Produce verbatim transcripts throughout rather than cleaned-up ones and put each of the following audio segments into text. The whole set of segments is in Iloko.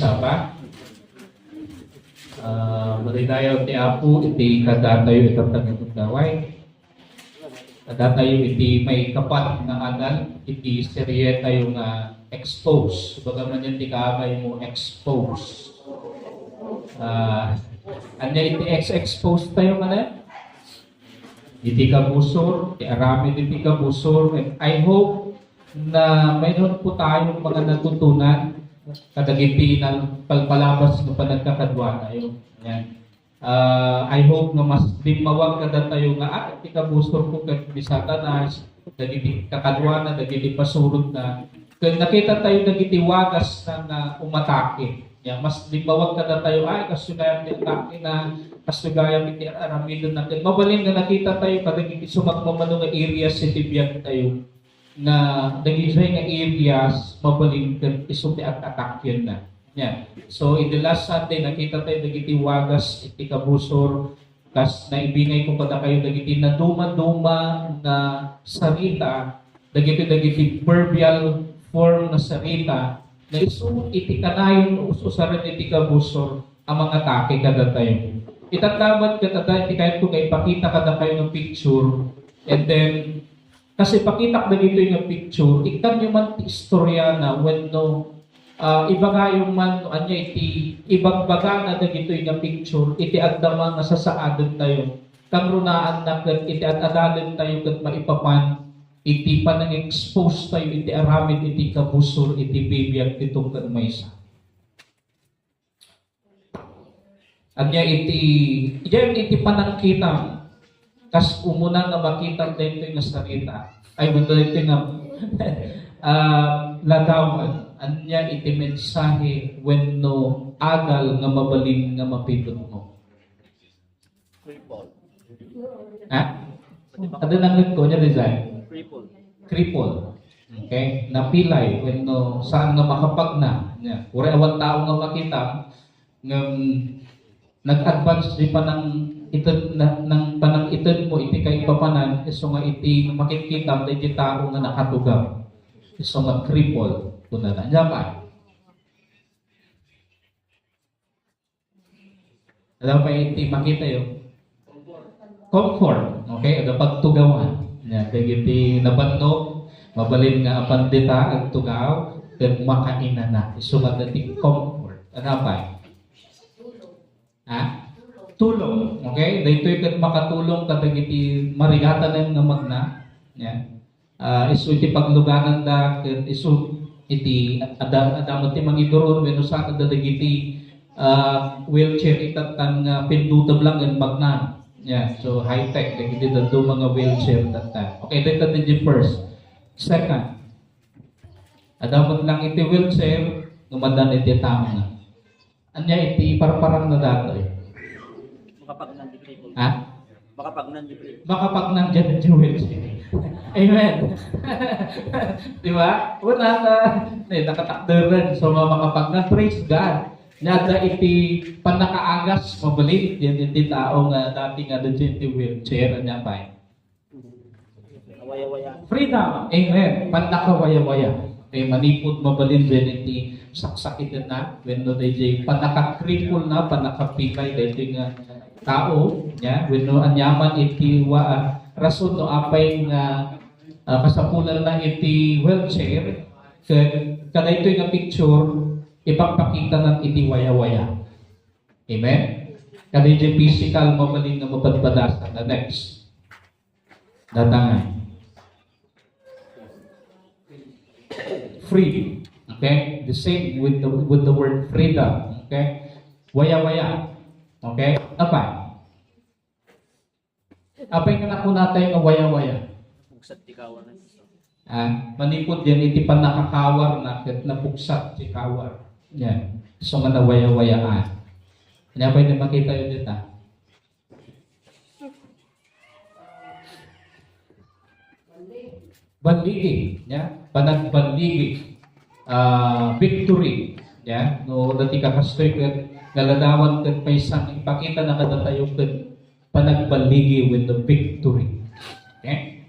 Papa, ah, malidayaw ti Apo iti kadatayo iti pagtagaway. Kadatayo iti maikapat nga adal iti serye tayo nga Expose. Baga man yan ti kaamay mo, Expose. Ah, anya iti ex-expose tayo man eh? Iti kabusor, ti aramid iti kabusor. And I hope na mayroon po tayong mga natutunan kadagiti nagpalpalabas nga panagkakadua tayo. Yan. Ah, I hope nga mas limmawag kadatayo nga, ah, ti kabusor ko ket ni Satanas, dagiti kakaduana, dagiti pasurotna. Ket nakita tayo dagiti wagas na, na umatake. Ya, mas limmawag kadatayo, ay, kasto gayam ti atake na, kasto gayam iti aramidon na. Ket mabalin nga nakita tayo kadagiti sumagmamano nga areas iti biag tayo. Nga dagiti nga areas, mabalin ket isu ti at-attackyenna. Nya. So, in the last Sunday, nakita tayo dagiti wagas iti kabusor, kas naibingay ko kadakayo dagiti naduma-duma nga sarita, dagiti, dagiti proverbial form nga sarita, nga isu iti kanayon us-usaren iti kabusor a mangatake kadatayo. Itataman ket adda iti kayatko nga ipakita kadakayo nga picture, and then, Kas ipakitak dagitoy nga picture, ikkanyo man ti istoriana wenno, ah, ibagayo man no ania iti ibagbagana dagitoy nga picture iti agdama nga sasaaden tayo. Kangrunaanna ket iti ad-adalen tayo ket maipapan iti panang-expose tayo iti aramid iti kabusor iti bibiag ti tunggal maysa. Ania iti, diay iti panangkitam, kas umuna nga makitam daytoy nga sarita, ay, wenno daytoy nga, ah, ladawan, ania iti mensahe wenno adal nga mabalin nga mapitutmo? Cripple. Ha? Adu nangngegko, ania design? Cripple. Cripple. Okay? Napilay, wenno saan nga makapagna. Nia, uray awan tao nga makita, ngem nag-advance di panang ited na, nang panang ited mo iti kaipapanan, isu nga iti makikita dagiti tao nga nakatugaw. Isu nga cripple, kunana. Ania pa? Ano pa iti makita yo? Comfort. Okay? Ada pagtugawan. Nia, dagiti nabannog, mabalin nga apan dita, agtugaw, ket makainana. Isu nga dati comfort. Ano pa? Ha? Tulong. Okay? Daytoy ket makatulong kadagiti marigatanen nga magna. Nia. Ah, isu iti paglugananda ket isu iti ada-, adda met ti mangiduron wenno saan adda dagiti, ah, wheelchair itattan nga pindutem lang ngem magna. Yeah, so high-tech dagiti dadduma nga wheelchair itattan. Okay, dayta ti first. Second, adda met lang iti wheelchair, ngem adda iti tao na. Ania iti parparangna datoy? Makapagnan di cripple. Ha? Makapagnan di cripple. Makapagnan diay iti wheelchair. Amen. Di ba? Una na, eh, nakatakderen. So, mga makapagnan, praise God. Nia adda iti pannakaagas, mabalin, diay iti tao nga dati nga adda diay iti wheelchair, ania pay? Awayawaya. Freedom. Amen. Pannakawayawaya. Okay, manipud mabalin diay iti saksakitenna, wenno daydiay pannakakripulna, pannakapilay daytoy nga tao, nia, wenno aniaman iti wa-, rason no apay nga, ah, kasapulanna iti wheelchair, ket kadaytoy nga picture, ipakpakitana iti wayawaya. Amen? Kadaydiay physical, mabalin nga mapadpadasan. The next. Datangan. Free. Okay? The same with the, with the word freedom. Okay? Waya-waya. Okay? Apa? Apay nga nakunatayo nga waya-waya? Pugsat ti kawar na. Ah, manipud diay iti pannakakawar na ket napugsat ti kawar. Yan. So nga nawaya-wayaan. Ania pay ti makitayo dita? Balligi, ya, panagballigi, ah, victory, ya, no, dati kakastoy ket nga ladawan ket maysa nga ipakitana kadatayo ket panagballigi wenno victory. Okay?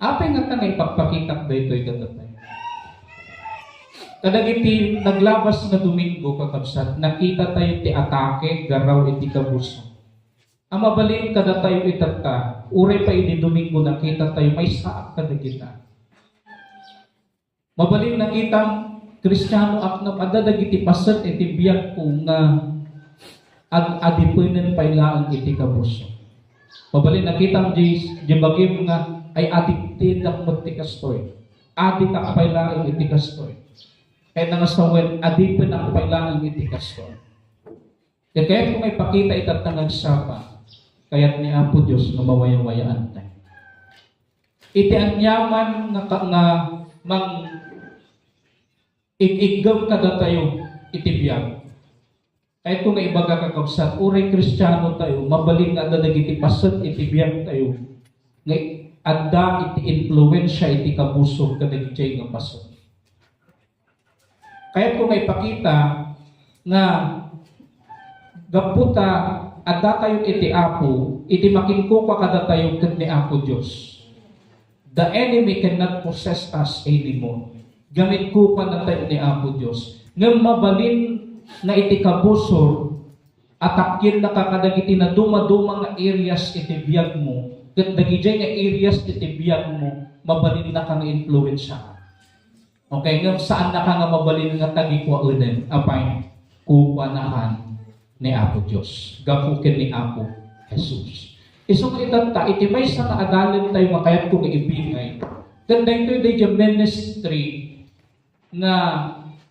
Apay nga ta nga ipakpakitak daytoy kadatayo? Kadagiti naglabas nga Domingo, kakabsat, nakita tayo ti atake, garaw iti kabusor. A mabalin kadatayo itatta, uray pa idi Domingo, nakita tayo, maysaak kadagita. Mabalin nakitam, Kristianoak, ngem adda dagiti paset iti biagko nga ag-adipenen pay laeng iti kabusor. Mabalin nakitam di, di bagim nga ay addicted ak met ti kastoy. Adik ak pay laeng iti kastoy. Kayat na nga sawen, adipen ak pay laeng iti kastoy. Kayat ko nga ipakita itatta nga agsapa, kayat ni Apo Dios nga mawayawayaan tayo. Iti aniaman nga ka-, nga mang ig-iggem kadatayo iti biag. Kayat ko nga ibaga, kakabsat, uray Kristiano tayo, mabalin nga adda dagiti paset iti biag tayo nga adda iti impluensia iti kabusor kadagiti nga paset. Kayat ko nga ipakita nga gapu ta adda tayo iti Apo, iti makinkukua kadatayo ket ni Apo Dios. The enemy cannot possess us anymore. Gaminkukua na tayo ni Apo Dios. Ngem mabalin nga iti kabusor, atakiennaka kadagiti nadumaduma nga areas iti biagmo, ket dagidiay nga areas iti biagmo, mabalinnaka nga impluensiaan. Okay, ngem saannaka nga mabalin nga tagikuaenen. Apay, kukuanakan ni Apo Dios gapu ken ni Apo Jesus. Isu nga itatta, iti maysa nga adalen tayo nga kayatko nga ibingay, ken daytoy daydiay ministry nga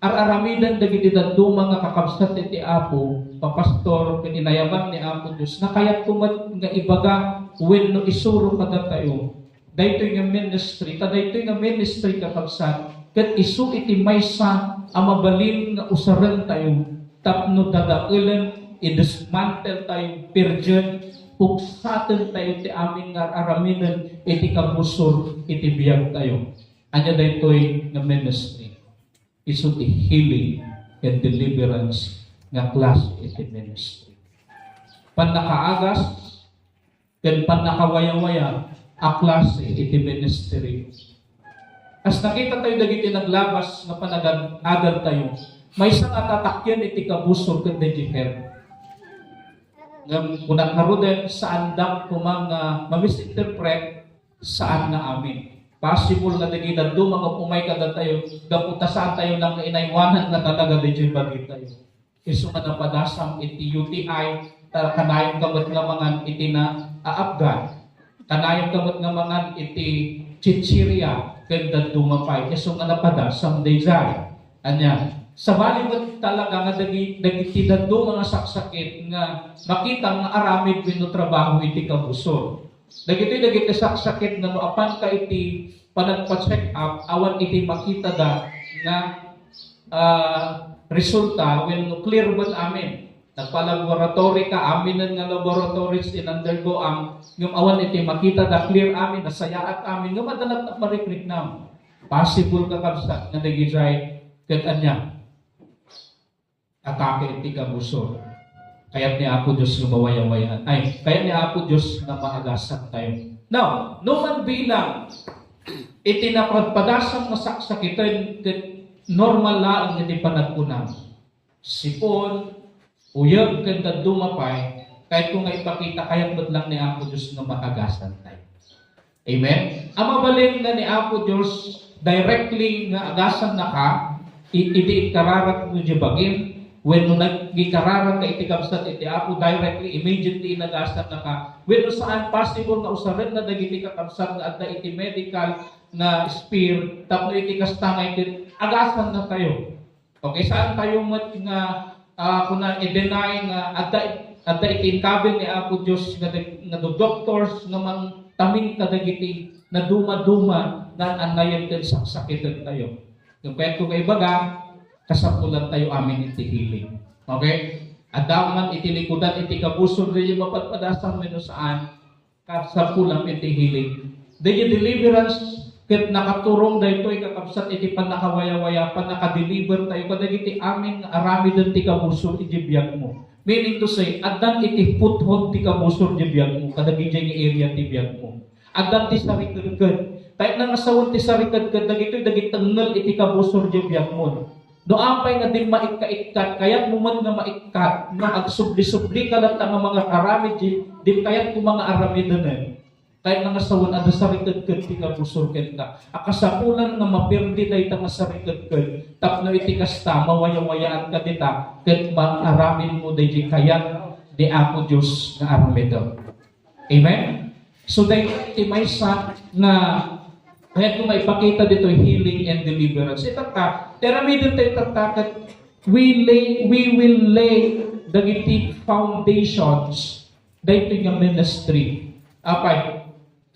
ar-aramiden dagiti dadduma nga kakabsat iti Apo, papastor, ken inayaman ni Apo Dios, nga kayatko met nga ibaga wenno isuro kadatayo daytoy nga ministry, ta daytoy nga ministry, kakabsat, ket isu iti maysa a mabalin nga usaren tayo tapno dadaelen, i-dismantle tayo, pirgen, puksaten tayo ti amin nga aramiden iti kabusor iti biag tayo. Ania daytoy nga ministry? Isu ti healing and deliverance nga klase iti ministry. Pannakaagas ken pannakawayawaya a klase iti ministerio. As nakita tayo dagiti naglabas nga panagad-adal tayo, maysa nga tatakyan iti kabusor ken daydiay health. Ngem kuna ngaruden, saandak koma nga ma-misinterpret, saan nga amin. Possible nga dagiti dadduma nga umay kadatayo, gapu ta saan tayo lang nga inaywanan nga talaga daydiay bagitayo. Isu nga napadasam iti U T I, ta-, kanayon ka met nga mangan iti naaapgan. Kanayon ka met nga mangan iti chichirya, ken dadduma pay. Isu nga napadasam daydiay. Ania, sabali met talaga nga dagi-, dagiti dadduma nga saksakit nga makita nga aramid wenno trabaho iti kabusor. Dagitoy dagiti saksakit nga no apanka iti panagpa-check up, awan iti makitada nga, ah, resulta wenno clear met amin. Nagpa-laboratory ka, aminen nga laboratories ti in-undergo am, ngem awan iti makitada, clear amin, nasayaat amin, ngem adda nagmarikrik nam. Possible, kakabsat, nga dagijay ket ania? Atake iti kabusor. Kayat ni Apo Dios nga mawayawayaan. Ay, kayat ni Apo Dios nga maagasan tayo. Now, no man bilang iti napadpadasam nga saksakiten ket normal laeng iti panagkunam. Sipon, uyeg, ken dadduma pay, kayatko nga ipakita, kayat met lang ni Apo Dios nga maagasan tayo. Amen? A mabalin nga ni Apo Dios directly nga agasannaka, i-, idi ikararagmo diay bagim, wenno nagikararak ka iti kabsat iti Apo, directly, immediately, inagasannaka. Wenno saan, possible nga usarenna dagiti kakabsat nga adda iti medical nga sphere, tapno iti kasta nga iti agasannatayo. Okay, saan tayo met nga, ah, kuna, i-deny nga adda, adda iti inkabil ni Apo Dios nga dag-, nga do-, doctors nga mangtamin kadagiti naduma-duma nga an-annayen ken saksakiten tayo. Ngem kayatko nga ibaga, kasapulan tayo amin iti healing. Okay? Adda man iti likudan iti kabusor, di mapadpadasam wenno saan, kasapulam iti healing. Daydi deliverance ket nakaturong daytoy, kakabsat, iti pannakawayawaya, pannakadeliver tayo kadagiti amin nga aramiden ti kabusor iti biagmo. Meaning to say, addan iti foothold ti kabusor iti biagmo, kadagiti nga area ti biagmo. Addan ti sarikedked. Kayat na nga sawen ti sarikedked, dagitoy dagiti tengngel iti kabusor iti biagmo. No apay nga di maikkaikkat, kayatmo met nga maikkat, no agsubli-sublika latta nga mangaaramid, di, di kayatmo nga aramidenen. Kayatna nga sawen, adda sariked ti kabusor kenka. A kasapulan nga maperdi dayta nga sariked tapno iti kasta, mawayawayaanka dita, ket maaramidmo daydi kayat ni Apo Dios nga aramidem. Amen? So, daytoy ti maysa nga kayatko maipakita ditoy, healing and deliverance. Itatta, ti aramiden tayo tatta ket we lay, we will lay dagiti foundations daytoy nga ministry. Apay,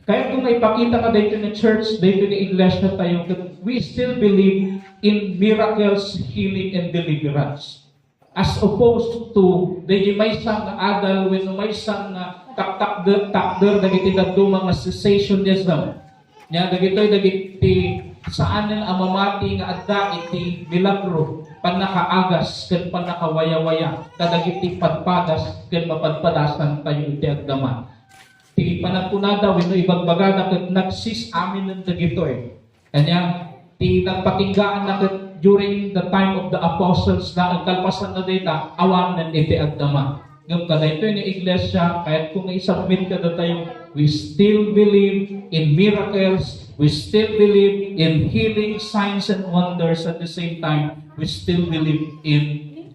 kayatko maipakita nga daytoy nga church, daytoy nga iglesia tayo, ket we still believe in miracles, healing, and deliverance. As opposed to, daydi maysa nga adal wenno maysa nga taktakder, takder dagiti dadduma nga cessationism. Nya, dagitoy dagiti saanen a mamati nga adda iti milagro, pannakaagas, ken pannakawayawaya kadagiti padpadas ken mapadpadasan tayo iti agdama. Ti panagkunada wenno ibagbagada ket nagsis-aminen dagitoy. Kaniak, ti nagpatinggaanna ket during the time of the apostles na, kalpasanna dayta, awanen iti agdama. Ngem kadaytoy nga iglesia, kayatko nga isubmit kadatayo, we still believe in miracles, we still believe in healing, signs, and wonders. At the same time, we still believe in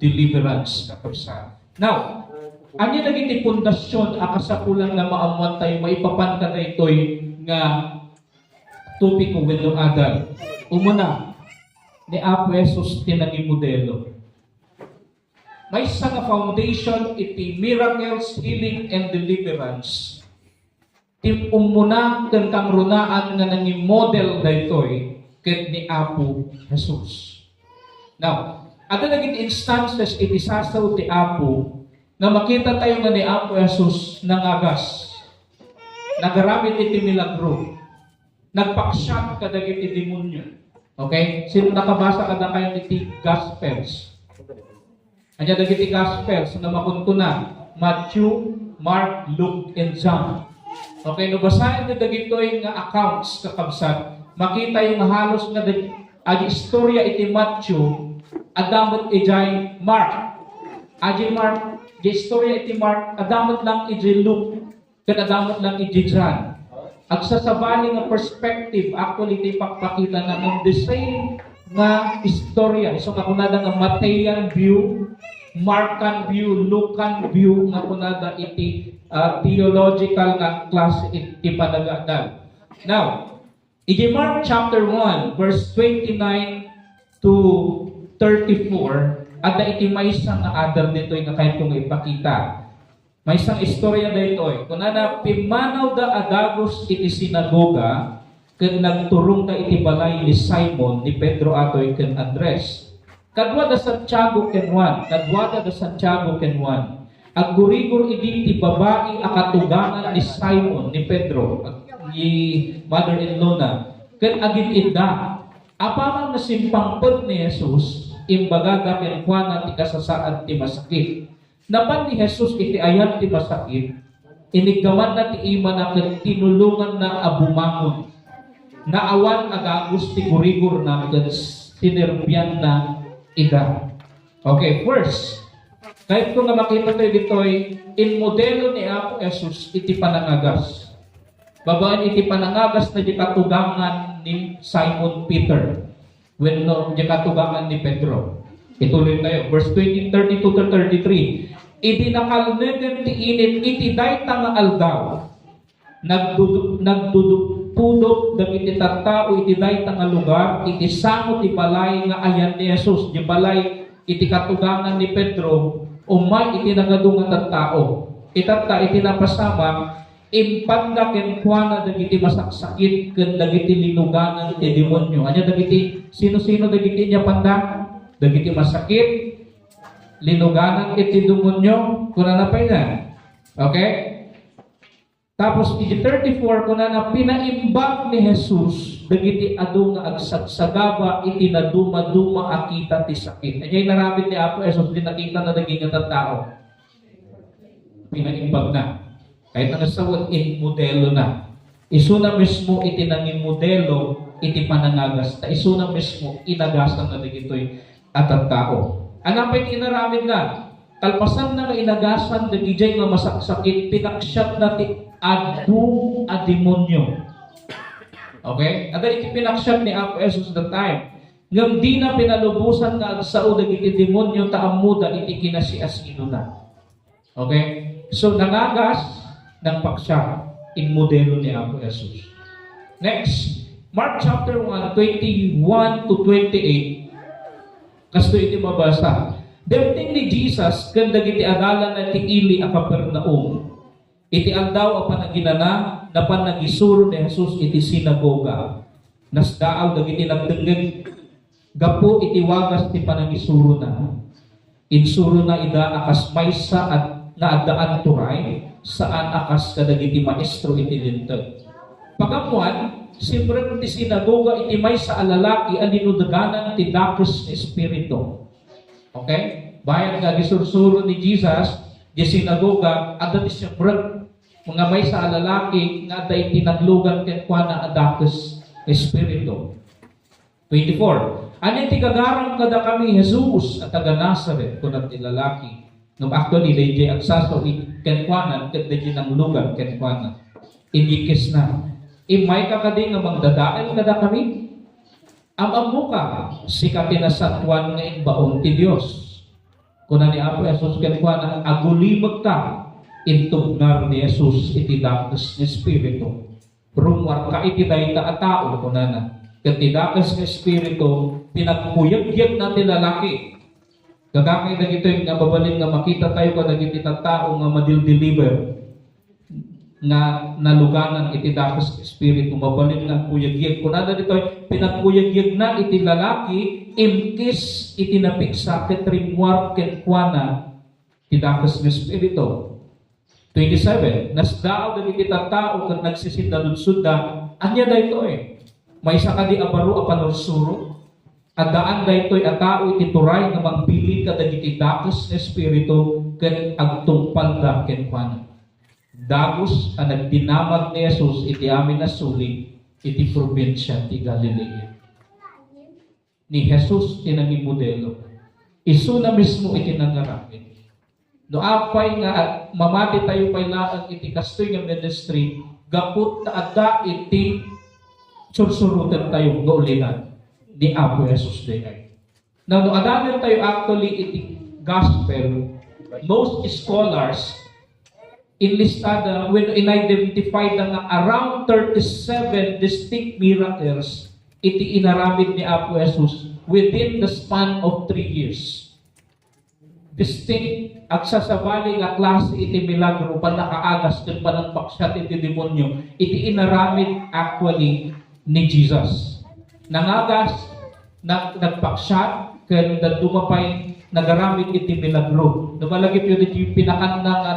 deliverance. Kakabsat. Now, ania dagiti pundasyon a kasapulan nga maammoan tayo maipapan kadaytoy nga topiko wenno adal? Umuna, ni Apo Jesus ti nangimodelo. Maysa nga foundation iti miracles, healing, and deliverance. Ti ummuna ken kangrunaan nga nangimodel daytoy ket ni Apo Jesus. Now, adda dagiti instances iti sasaw ti Apo nga makita tayo nga ni Apo Jesus nangagas. Nagaramid iti milagro. Nagpaksiat kadagiti demonio. Okay? Sino nakabasa kadakayo iti Gospels? Ania dagiti Gospels nga makunkuna? Matthew, Mark, Luke, and John. Okay, no basaen ti dagitoy nga accounts, kakabsat, makitayo nga halos nga dag-, adi istorya iti Matthew, adda met idiay Mark. Adi Mark, di istorya iti Mark, adda met lang idiay Luke. Ket adda met lang iti John. Agsasabali nga perspective, actually, ti pakpakitana nga the same nga istorya. Isu nga kunada nga Matean view, Markan view, Lucan view, nga kunada iti, ah, theological nga klase iti panagadal. Now, iti Mark chapter one, verse twenty-nine to thirty-four, adda iti maysa nga adal ditoy nga kayatko nga ipakita. Maysa nga istorya daytoy. Kunana, pimmanawda a dagus iti sinagoga, ket nagturongda iti balay ni Simon, ni Pedro atoy, ken Andres. Kaduada Santiago ken Juan, kaduada da Santiago ken Juan. Aggurigor idi ti babai a katugangan ni Simon, ni Pedro, ni mother-in-law na, ket agid-idda. Apaman nga simpangpet ni Jesus, imbagada kenkuana ti kasasaad ti masakit. Napan ni Jesus iti ayan ti masakit, iniggamanna ti imana ket tinulonganna a bumangon. Naawan a dagus ti gurigorna ket sinerbianna ida. Okay, first, kayatko nga makita tayo ditoy, inmodelo ni Apo Jesus iti panangagas. Babaen iti panangagas na di katugangan ni Simon Peter. Wenno, di katugangan ni Pedro. Ituloy tayo. Verse twenty, thirty-two to thirty-three. Idi nakalneken ti init iti dayta nga aldaw, nagdudu-, nagdudupudop dagiti tattao iti dayta nga lugar, iti sango ti balay nga ayan ni Jesus, di balay iti katugangan ni Pedro, umay iti nagadu nga tattao. Itatta iti napasamak, impanda kenkuana dagiti masaksakit ken dagiti linuganan ti demonio. Ania dagiti, sino-sino dagiti inyapanda? Dagiti masakit, linuganan iti demonio, kunana pay na. Okay? Tapos, iti thirty-four, kunana, pinaimbag ni Jesus dagiti adu nga agsagsagaba iti nadumaduma a kita ti sakit. Ania inaramid ni Apo Jesus, di nakita na dagiti nga tattao? Pinaimbag na. Kayatna nga sawen, inmodelo na. Isuna mismo iti nangimodelo iti panangagas. Ta isuna mismo, inagasan na dagitoy a tattao. Ania pay ti inaramidna? Kalpasanna nga inagasan dagidiay nga masaksakit, pinaksiatna ti adu a demonio. Okay? Adda iti pinaksiat ni Apo Jesus that time. Ngem dina pinalubosan nga agsao dagiti demonio ta ammoda iti kinasiasinona. Okay? So, nangagas, nagpaksiat, immodelo ni Apo Jesus. Next, Mark chapter one, twenty-one to twenty-eight. Kastoy iti mabasa. Dimteng ni Jesus ken dagiti adalanna ti ili a Capernaum. Iti aldaw a panaginana, napan nagisuro ni Jesus iti sinagoga. Nasdaaw dagiti nagdengngeg gapu iti wagas ti panangisurona. Insurona ida a kas maysa a, nga addaan turay, saan a kas kadagiti maestro iti Linteg. Pagammoan, simrek ti sinagoga iti maysa a lalaki a linudeganan ti dakes nga espiritu. Okay? Bayat nga agisursuro ni Jesus, di sinagoga, adda ti simrek nga maysa a lalaki nga adda iti naglugan kenkuana a dakes nga espiritu. Twenty-four. Ania ti gagaram kadakami, Jesus a taga Nazaret, kuna ti lalaki. Ngem actually, daydiay agsasao iti kenkuana, ket daydiay nanglugan kenkuana. Inyikisna. Immayka kadi nga mangdadael kadakami? Am-ammoka, sika ti nasantoan nga imbaon ti Dios. Kuna ni Apo Jesus kenkuana, agulimekka. Intubngar ni Jesus iti dakes nga espiritu. Rummuarka iti dayta a tao, kunana. Ket ti dakes nga espiritu, pinagkuyegyegna ti lalaki. Gagangay dagitoy nga mabalin nga makita tayo kadagiti tattao nga madildeliver nga naluganan iti dakes nga espiritu, mabalin nga kuyegyeg. Kunana ditoy, pinagkuyegyegna iti lalaki, imkis iti napigsa, ket rimmuar kenkuana ti dakes nga espiritu. Twenty-seven, nasdaaw dagiti tattao ket nagsisinnaludsodda, "Ania daytoy? Maysa kadi a baro a panursuro? Addaan daytoy a tao iti turay nga mangbilin kadagiti dakes nga espiritu ket agtungpalda kenkuana." Dagus a nagdinamag ni Jesus iti amin a suli iti probinsia ti Galilea. Ni Jesus ti nangimodelo. Isuna mismo iti nangaramid. No apay nga mamati tayo pay laeng iti kastoy nga ministry, gapu ta adda iti sursuroten tayo nga ulinan ni Apo Jesus dayay. Now, no adanen tayo actually iti gospel, most scholars inlistada wenno in-identify da nga around thirty-seven distinct miracles iti inaramid ni Apo Jesus within the span of three years. Distinct, agsasabali nga klase iti milagro, pannakaagas ken panangpaksiat iti demonio iti inaramid actually ni Jesus. Nangagas, nag-, nagpaksiat, ken dadduma pay nagaramid iti milagro. No malagipyo ditoy pinakanna nga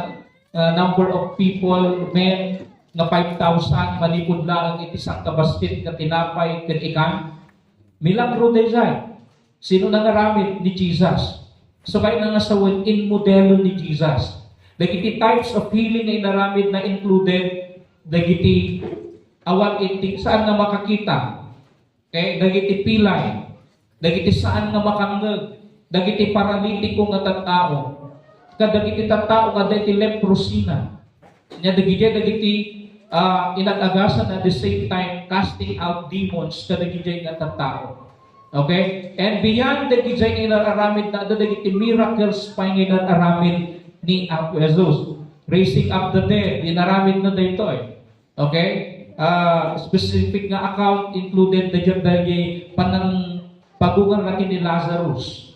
ah, number of people, men, nga five thousand, manipud laeng iti sangkabastit nga tinapay ken ikan. Milagro daydiay. Sino nangaramid? Ni Jesus. So, kayatna nga sawen, inmodelo ni Jesus. Dagiti types of healing nga inaramid na included dagiti awan iti saan nga makakita. Okay, dagiti pilay, dagiti saan nga makangngeg, dagiti paralitiko nga tattao, kadagiti tattao nga adda iti leprosy na. Nya dagiti, dagiti, ah, inag-agasan at the same time, casting out demons, kadagiti nga tattao. Okay? And beyond dagiti nga inaramid na, adda dagiti miracles pay nga inaramid ni Apo Jesus. Raising up the dead, inaramid na daytoy. Okay? Ah, specific nga account included daydiay, daydiay panangpagungar na ken ni Lazarus.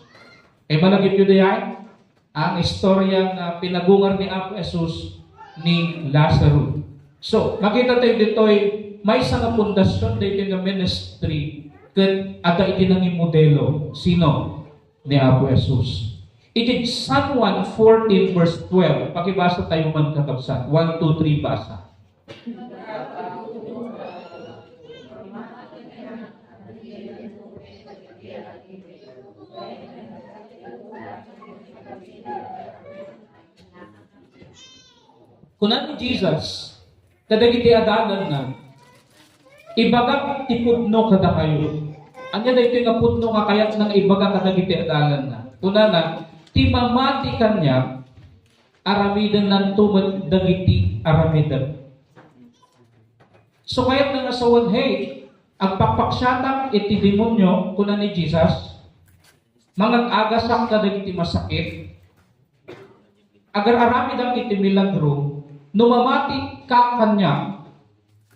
E, malagipyo dayay? Ang istorya nga pinagungar ni Apo Jesus ni Lazarus. So, makita tayo ditoy, maysa nga pundasyon daytoy nga ministry ket adda iti nangimodelo. Sino? Ni Apo Jesus. Iti San Juan fourteen verse twelve, pakibasa tayo man, kakabsat. One, two, three, basa. Kuna ni Jesus kadagiti adalanna, "Ibagak ti pudno kadakayo, Ania daytoy nga pudno nga kayatna nga ibaga kadagiti adalanna? Kunana, "Ti mamati kaniak, aramidennanto met dagiti aramidek." So, kayatna nga sawen, "Hey, agpakpaksiatak iti demonio," kuna ni Jesus. "Mangag-agasak kadagiti masakit. Agar-aramidak iti milagro. No mamati ka kaniak,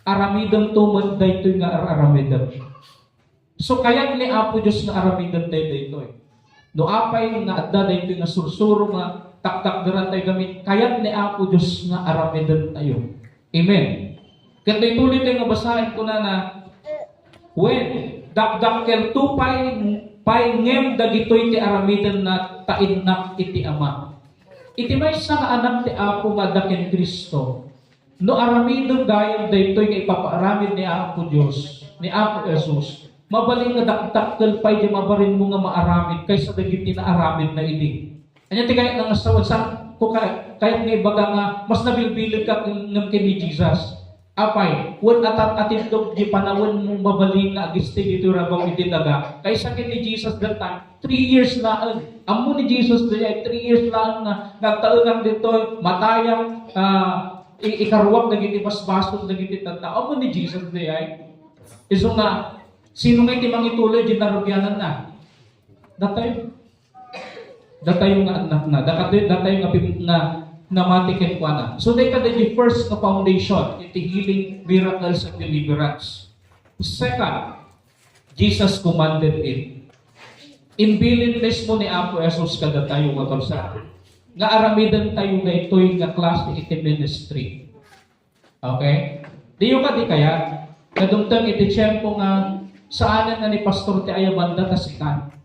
aramidento met daytoy nga ar-aramidek." So, kayat ni Apo Dios nga aramiden tayo daytoy. No apay nga adda daytoy nga sursuro nga taktakderan tayo gamin, kayat ni Apo Dios nga aramiden tayo. Amen. Ket daytoy tayo nga basaen, kunana, "Wen, dakdakkelto pay, pay ngem dagitoy ti aramidenna ta innak iti Ama." Iti maysa nga anak ti Apo nga adda ken Cristo, no aramiden gayam daytoy nga ipapaaramid ni Apo Dios, ni Apo Jesus, mabalin nga dakdakkel pay di mabarinmo nga maaramid kaysa dagiti naaramidna idi. Ania ti kayat nga sawen? Saan ko kay-, kayat nga ibaga nga mas nabilbileg ka ngem ken ni Jesus? Apay, wen atat-atindog di panawenmo mabalin nga agistay ditoy rabaw iti daga kaysa ken ni Jesus that time, three years laeng. Ammo ni Jesus dayay, three years laeng nga nagtaengak ditoy, matayak, ah, i-, ikaruak dagiti basbasol dagiti tattao. Ammo ni Jesus dayay. Isu nga, sino nga iti mangituloy di narugiananna? Datayo. Datayo nga annakna. Datayo, datayo nga pip-, nga namati kenkuana. So, dayta daydi first nga foundation iti healing, miracles, and deliverance. Second, Jesus commanded it. Imbilin mismo ni Apo Jesus kadatayo nga kabsat nga aramiden tayo daytoy nga klase iti ministry. Okay? Diyo kadi kayat nga dumteng iti tiempo nga saanen nga ni pastor ti ayabanda ta sikan.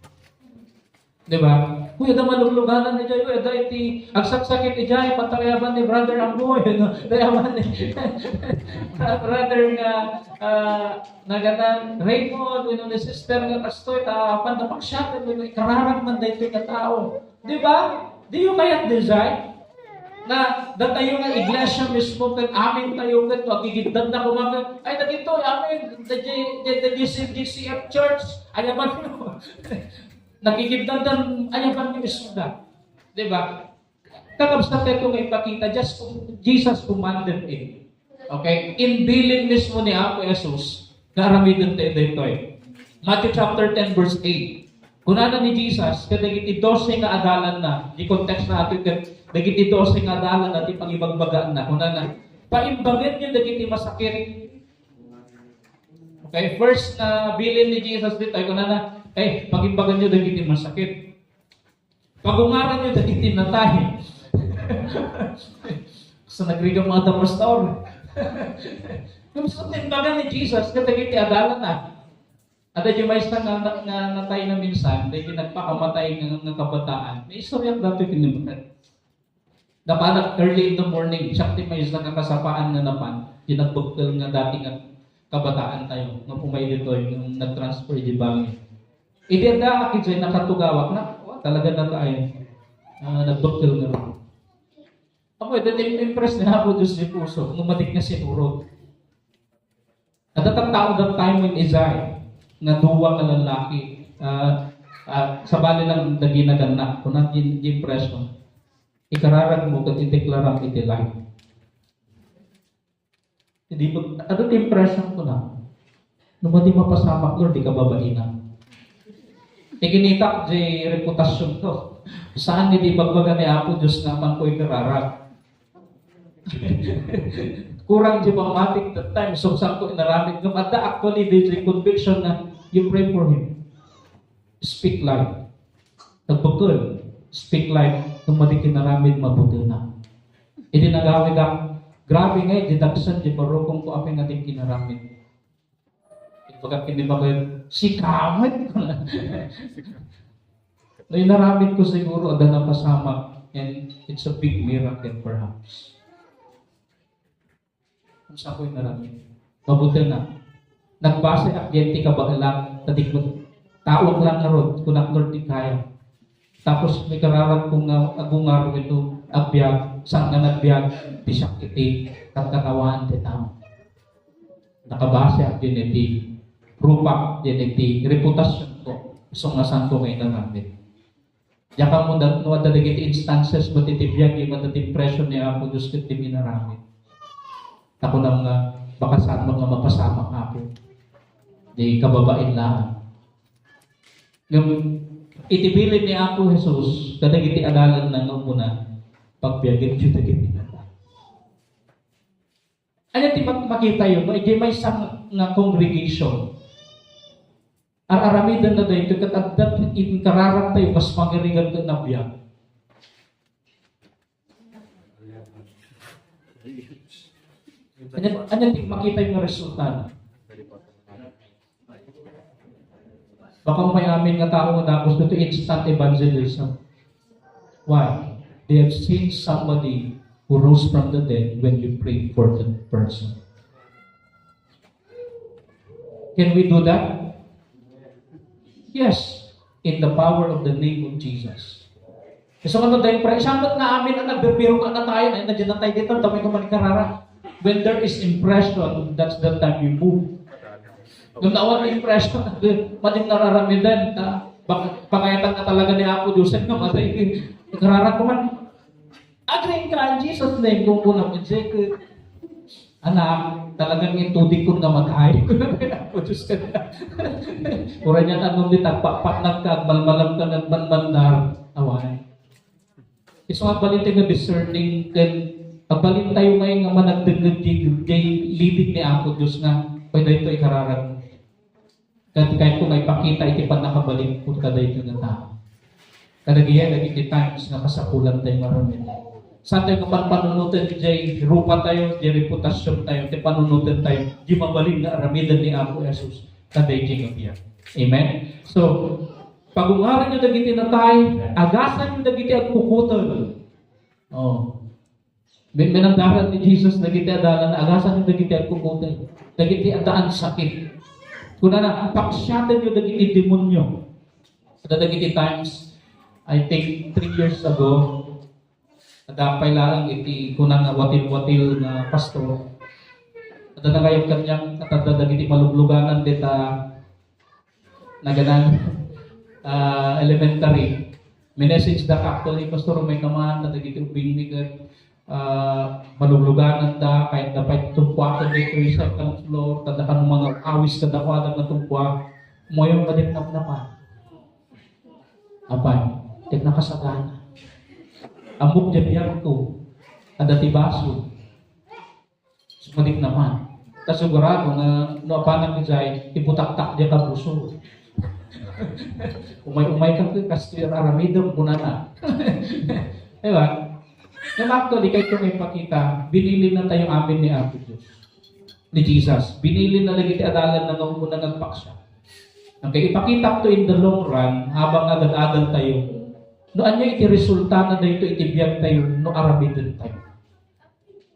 Di ba? Uy, adda malugluganan idiay, uy, adda iti agsaksakit idiay, patayaban ni Brother Amboy, no? Tayaban ni Brother nga, ah, nagana Raymond, wenno ni Sister nga kastoy, ta apan napaksiatan, wenno ikararag man daytoy nga tao. Di ba? Diyo kayat daydiay? Nga, datayo nga iglesia mismo, ket amin tayo, ket agigiddan na kumaga, ay, dagitoy, amin, the G-, the, the G C, G C F Church, ayaban mo. Nagigiddan dan, ayaban mo isda. Di ba? Kakabsat tayo nga ipakita, just, Jesus commanded it. Okay? Imbilin mismo ni Apo Jesus nga aramiden tayo daytoy. Matthew chapter ten, verse eight. Kunana ni Jesus kadagiti dose nga adalanna, di konteksto nato ket dagiti dose nga adalanna ti pangibagbagaanna. Kunana, "Paimbagenyo dagiti masakit." Okay, first na bilin ni Jesus ditoy, kunana, "Eh, pagimbaganyo dagiti masakit." Pagungaranyo dagiti natay. Sa nagrigamada, pastor. Ngem sa timbangan ni Jesus kadagiti adalanna. Adda di maysa nga, nga, nga natay na minsan, dagiti nagpakamatay nga, nga kabataan. Naistoryak datoy ken ni Brad. Napanak early in the morning, siak ti maysa nga kasapaan nga napan, di nagbekkel nga dati nga kabataan tayo, nga umay ditoy, nga nag-transfer di bangin. Idi adda, idiay nakatugawak na, wa, talaga na tayo. Ah, nagbekkel nga rin. Ako, ito, impress na ako Diyos di puso, numatik na siguro. Adda tattao that time when idiay, nga duwa nga lalaki, ah, ah, sabali lang dagiti nagannak, kuna di, di impression. Ikararag mo ket ideklaram iti life. Idi pag, ano ti impression ko na? No madi mapasamak, Lord, di ka babaina. Ikinitak di reputasyon to. Saan nga di bagbaga ni Apo Diyos nga apan ko ikararag? Kurang di pammatik that time, so saan ko inaramid? Ngem adda actually di, di conviction na you pray for him. Speak life. Nagbekkel, speak life, no madi kinaramid, mabutena. Idi nagawidak, grabe nga, di dagsen, di barukong ko, apay nga di kinaramid. Ibaga ken ni Makoy, "Sika met." No inaramid ko siguro, adda napasamak, and it's a big miracle perhaps. Unsa ko inaramid? Mabutena. Nagbaseak diay ti kabaelak, ta di ko, taoak lang ngarud, kunak, "Lord, di kaya." Tapos, ikararag ko nga agungar wenno agbiag, saan nga nagbiag, ti siak iti katkatawaan ti tao. Nakabaseak diay iti rupak, diay iti reputasionko, isu nga saanko nga inaramid. Diak ammo da-, no adda dagiti instances met iti biag, ibaga ti impression ni Apo Dios ket ti inaramid. Ta kunam nga, baka saan met nga mapasamak, Apo. Di kababain laeng. Ngem, iti bilin ni Apo Jesus kadagiti adalanna nga umuna, "Pagbiagenyo dagiti natay." Ania ti mak-, makitayo, no? Idiay maysa nga, nga congregation, ar-aramidenna daytoy, ket adda ti inkararagtayo kas pangirigan ket nabiag. Ania, ania ti makitayo nga resulta? Baka may amin nga tao nga dagus dito, instant evangelism. Why? They have seen somebody who rose from the dead when you prayed for that person. Can we do that? Yes, in the power of the name of Jesus. So, ano tayo, pre? Siya ba't nga amin ang nagbirbiro ka na tayo? Ay, nandiyan na tayo dito. Dami ko manikarara. When there is impression, that's the time you move. Nung nawan impression, mading nararamidan, ta, bak-, pakayatan ka talaga ni Apo Dios, ay, namatay. Karara ko man. Agriing ka in Jesus' name, kung kunam, Jake, anak, talagang itudik kong namatay. Apo Dios ka na. Uray niya tanong di tagpakpaknag ka, agmalmalam ka, agmanmandar. Awan. Isu nga agbalin tayo nga discerning, ken agbalin tayo ngayon nga managdengngeg di, di leading ni Apo Dios nga, pwede ito ikararag. Ket kayatko nga ipakita iti pannakabalinko kadaytoy nga tao. Kadagiti, dagiti times nga kasapulan tayo nga aramid. Saan tayo nga panpanunoten diay rupa tayo, diay reputasion tayo, ti panunoten tayo, di mabalin nga aramiden ni Apo Jesus kadaytoy nga biag. Amen? So, pagungaranyo dagiti natay, agasanyo dagiti agkukutel. Oh. Bin-, binandaran ni Jesus dagiti adalan, agasan dagiti agkukutel, dagiti addaan sakit. Kunana, "Paksiatenyo dagiti demonio." Adda dagiti times, I think three years ago, adda pay laeng iti kunana watil-watil nga pastor. Adda nangayab kaniak, ket adda dagiti malugluganan dita naganan, ah, elementary. Minessage da ka, actually, Pastor, may kaman, na dagiti ubing ni ket, ah, malugluganan da, kayat da pay tumpuaken dito sa second floor, kada kan mga awis kada kuadang na tumpua, moyong ka din napnapan. Apay, ket nakasagana. Amok di biag ko, kada ti baso. Sumadik naman. Ta sigurado nga no apanak idiay, ibutaktak diay kabuso. Umay-umay ka, kastoy aramidem, kunana. Diba? Ngem actually, kayatko nga ipakita, binilin na tayo amin ni Apo Dios. Ni Jesus. Binilin na lagi ti adalan na nga umuna nagpaksa. Okay, ipakitak to in the long run, habang agad-agad tayo, no anya iti resulta na dayto iti biag tayo, no aramiden tayo.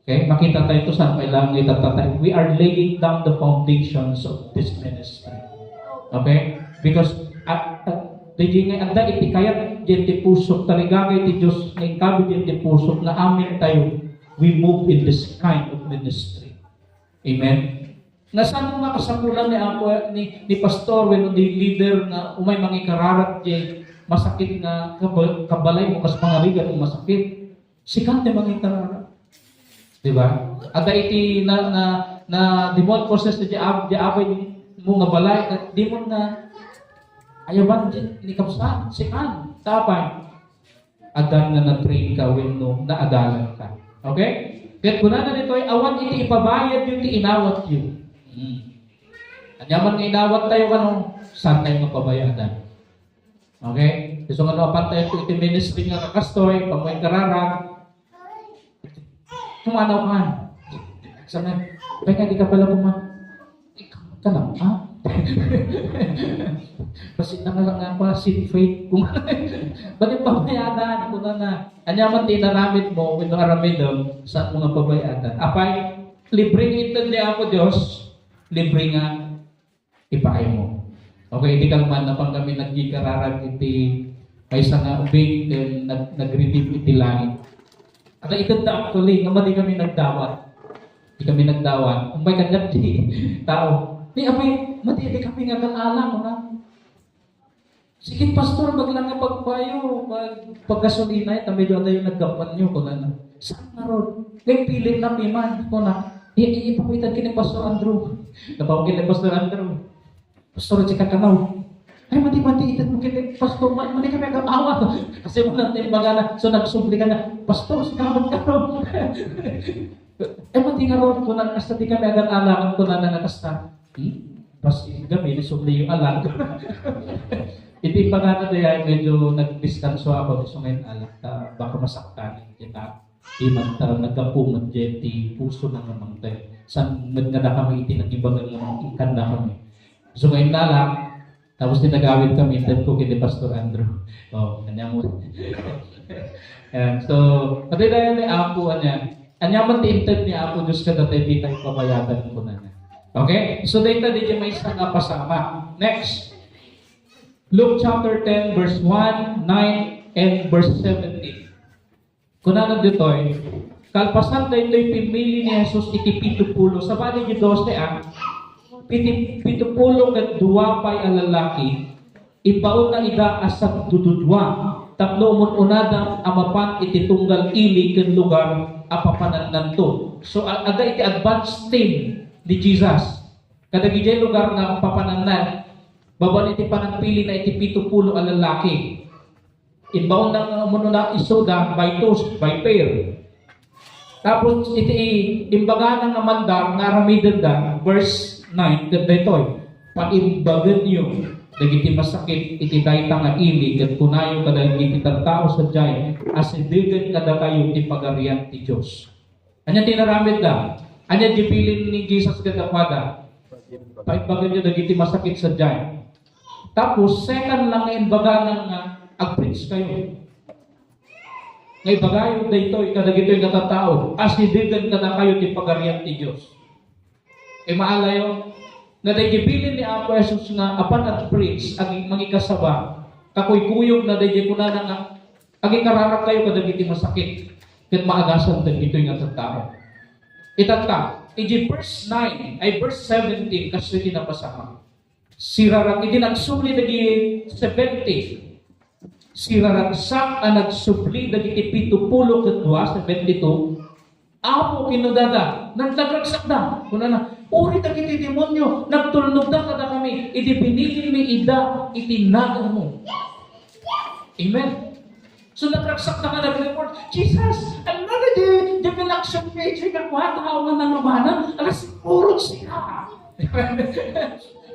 Okay? Makita tayo to saan kailangan itatatay. We are laying down the foundations of this ministry. Okay? Because, ah, ah, di nga adda iti kayat diay ti pusok, tarigagay ti Dios nga inkabi diay ti pusok, nga amin tayo, we move in this kind of ministry. Amen? Nga saan nga kasapulan ni Apo, ni, ni pastor, wenno ni leader nga umay mangikararat diay masakit nga kab-, kabalay mo kas pangarigan mo masakit. Sikan ti mangikararat. Di ba? Adda iti na, na, na demon forces ti ab-, ti abay mo nga balay, ket di mo na ayaban di, ni kabsat, sikan, tapay. Addan nga na-train ka wenno naadalan ka. Okay? Ket kunana ditoy, awan iti ipabayadyo ti inawatyo. Hmm. Ania man nga inawat tayo, kano, saan tayo mapabayadan? Okay? Isu nga no apan tayo iti ministry nga kakastoy, pamangkararag, pumanaw ka. Sana, pwede di ka pala puma-, ikaw ka lang, ha? Basi na nga lang nga pa, sin faith. Ba't yung pabayaan? Kuna na. Anya man tinaramit mo, when aramidem, sa mga pabayaan. Apay, libre nga intindi ako, Diyos. Libre nga ipaay mo. Okay, di kang man, napan kami nagkikararag iti maysa nga ubing, then nag-, nag-redeem iti langit. At ito da actually, nga madi kami nagdawat. Di kami nagdawat. Umbay kanyat di tao. Ni apoy, madi, di kami nga agal-ala, kuna. Sige, pastor, maglang nga pagbayo, pag, paggasolina, ta medyo adayo naggapuanyo, kunana. Saan nga rod? Ngay pilit na piman, kuna. I, i, ipakita kini Pastor Andrew. Napawag kini Pastor Andrew. Pastor, di ka kanaw. Ay, mati, mati, itan mo kini Pastor, ma-, mati kami agad awat. Kasi mo natin magana, so nagsubli ka na, Pastor, si kamat ka, no? Ay, mati nga ron, kuna, hasta di kami agad alangan, kuna na nga kasta. Hmm? Basta yung gabi, nasubli yung alang. Iti pagana dayay, medyo nagdiskanso ako, gusto ngayon alang, ta, baka masaktan kita. Di man ta naggapu met diay ti puso na nga mangted. San met nga dakami iti nagibaga nga mangikkan dakami. So, ngayon na lang, tapos ti nagawid kami, inted ko kiti Pastor Andrew. Oh, kanya mo. Ayan, so, pati na yan ni Apo, anya. Anya man ti inted ni Apo Diyos kadatayo, di tayo pabayadan ko na na. Okay? So, data di may isa nga pasama. Next. Luke chapter ten, verse one, nine, and verse seventeen. Kunana ditoy, kalpasan daytoy pimmili ni Jesus iti pitupulo, sabali di dose a, piti-, pitupulo ket dua pay a lalaki, imbaonna ida a sagdududua, tapno umun-unada a mapan iti tunggal ili ken lugar a papanannanto. So, a-, adda iti advance team ni Jesus. Kadagiti lugar nga papanannan, babaen iti panagpili na iti pitupulo a lalaki. Imbaonna nga umuna isuda by twos, by pair. Tapos iti imbagana nga mandar nga aramidenda, verse nine, ket daytoy, "Paimbagenyo dagiti masakit iti dayta nga ili, ket kunayo kadagiti tattao sadiay, asidegen kadakayo ti Pagarian ti Dios." Ania ti inaramidda? Ania ti bilin ni Jesus kadakuada? Paimbagenyo dagiti masakit sadiay. Tapos, second lang nga imbagana nga ag-preach kayo. Nga ibagayo daytoy kadagitoy nga tattao, asidegen kadakayo ti Pagarian ti Dios. Imaalayo, nga daydi bilin ni Apo Jesus nga apan ag-preach, ag-, mangikasaba, kakuykuyog na daydi kunana nga, agikararag kayo kadagiti masakit, ket maagasan dagitoy nga tattao. Itatta, iti verse nine, ay verse seventeen, kastoy ti napasama. Sirarag-, idi nagsubli dagiti seventy, siraragsak a nagsubli dagiti pitupulo ket dua, seventy-two, "Apo," kinunada, "nagnagragsakda." Kunana, "Uray dagiti demonio, nagtulnogda kadakami, idi binilinmi ida iti naganmo." Amen. So, nagragsakda nga nag-report, "Jesus, ano na di, di pinaksyon page nga kuha tao nga nalubanan? Alas puro siya."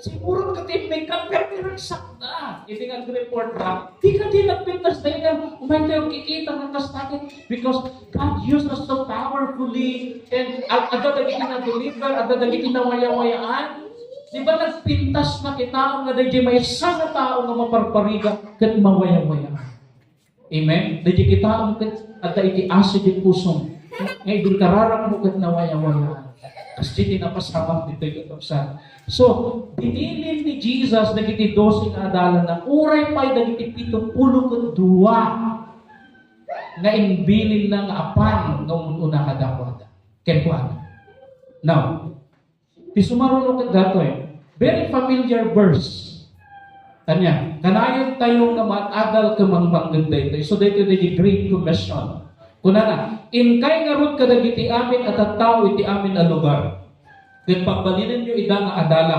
Siguro ka teammate ka, pero pinagsakda. Hindi nga report na. Di ka di nagpintas na yun. Umay tayo kikita ng kastatin. Because God used us so powerfully. And ag-, adda dagiti na-deliver, adda dagiti nawayawayaan. Di ba nagpintas na kita nga dagiti may isa nga tao nga maparpariga ket mawayawayaan? Amen? Dagiti taong ket adda iti asi ti pusom, nga ibilkararagmo ket nawayawayaan. Kas ti napasamak ditoy kakabsat. So, binilin ni Jesus dagiti dose nga adalana, uray pay dagiti pitupulo ket dua nga imbilinna nga apan nga umun-una kadakuada. Kenkuana. Now, ti sumaruno ket datoy, very familiar verse. Ania, kanayon tayo nga maad-adal ket mangmangged daytoy. So, daytoy dagiti Great Commission. Kunana, "Inkay ngarud kadagiti amin a tattao iti amin a lugar. Ket pagbalinenyo ida nga adala."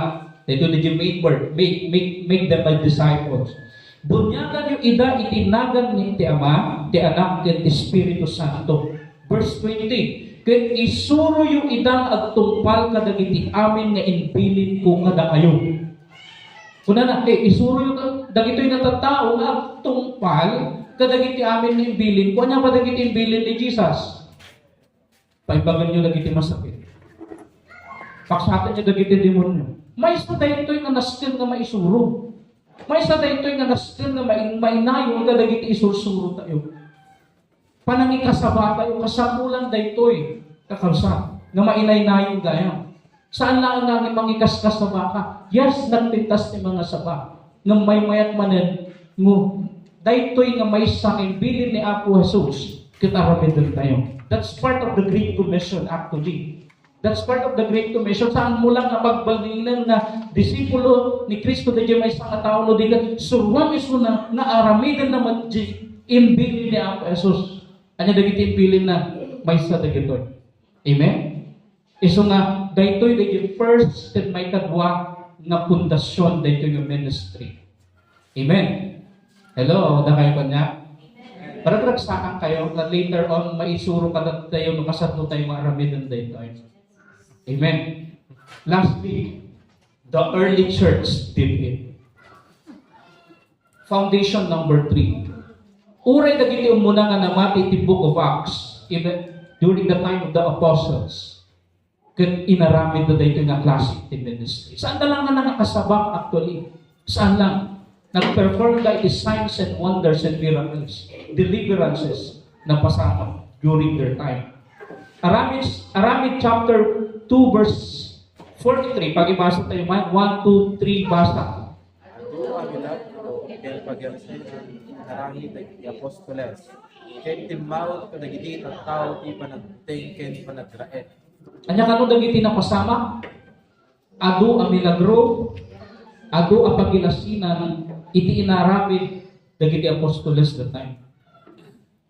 Daytoy dagiti main word, "Make, make, make them my disciples." "Bunyaganyo ida iti nagan ni ti Ama, ti Anak, ken ti Espiritu Santo." Verse twenty, "Ket isuroyo ida nga agtungpal kadagiti amin nga imbilinko kadakayo." Kunana, eh, isuroyo ka-, dagitoy nga tattao nga agtungpal kadagiti amin nga imbilinko. Ania ba dagiti imbilin ni Jesus? Paimbaganyo dagiti masakit. Paksatenyo dagiti demonyo. Maysa daytoy nga nasken nga maisuro. Maysa daytoy nga nasken nga mai-, mainayon kadagiti isursuro tayo. Panangikasaba tayo, kasapulan daytoy, kakabsat, nga mainaynayon gayam. Saan laeng nga mangikaskasaba ka? Yes, nagpintas ti mangasaba. Ngem maymayat manen, ngo, daytoy nga maysa nga imbilin ni Apo Jesus, ket aramiden tayo. That's part of the Great Commission, actually. That's part of the Great Commission. Saan mo lang nga pagbalinen nga disipulo ni Cristo dagiti maysa nga tao no di ket suroan isuna nga aramidenna met ti imbilin ni Apo Jesus. Ania dagiti imbilinna? Maysa dagitoy. Amen? Isu nga, daytoy dagiti first ken maikadua nga pundasyon daytoy nga ministry. Amen. Hello, adda kayo kaniak? Para ragsakkayo, nga later on, maisuro kadatayo no kasano tayo nga aramiden daytoy. Amen. Lastly, the early church did it. Foundation number three. Uray dagiti ummuna nga namati iti Book of Acts, even during the time of the apostles, ket inaramidda daytoy nga klase ti ministry. Saan da lang nga nakasaba, actually. Saan lang. Nag-perform da iti signs and wonders and miracles, deliverances, napasamak during their time. Aramid, Aramid chapter two verse forty-three. Pagibasa tayo man. One, two, three, basa. Adu a milagro ken pagilasinan ti inaramid dagiti apostoles, ket timmawut kadagiti tattao ti panagteng ken panagraem. Ania kano dagiti napasamak? Adu a milagro, adu a pagilasinan iti inaramid dagiti apostoles that time.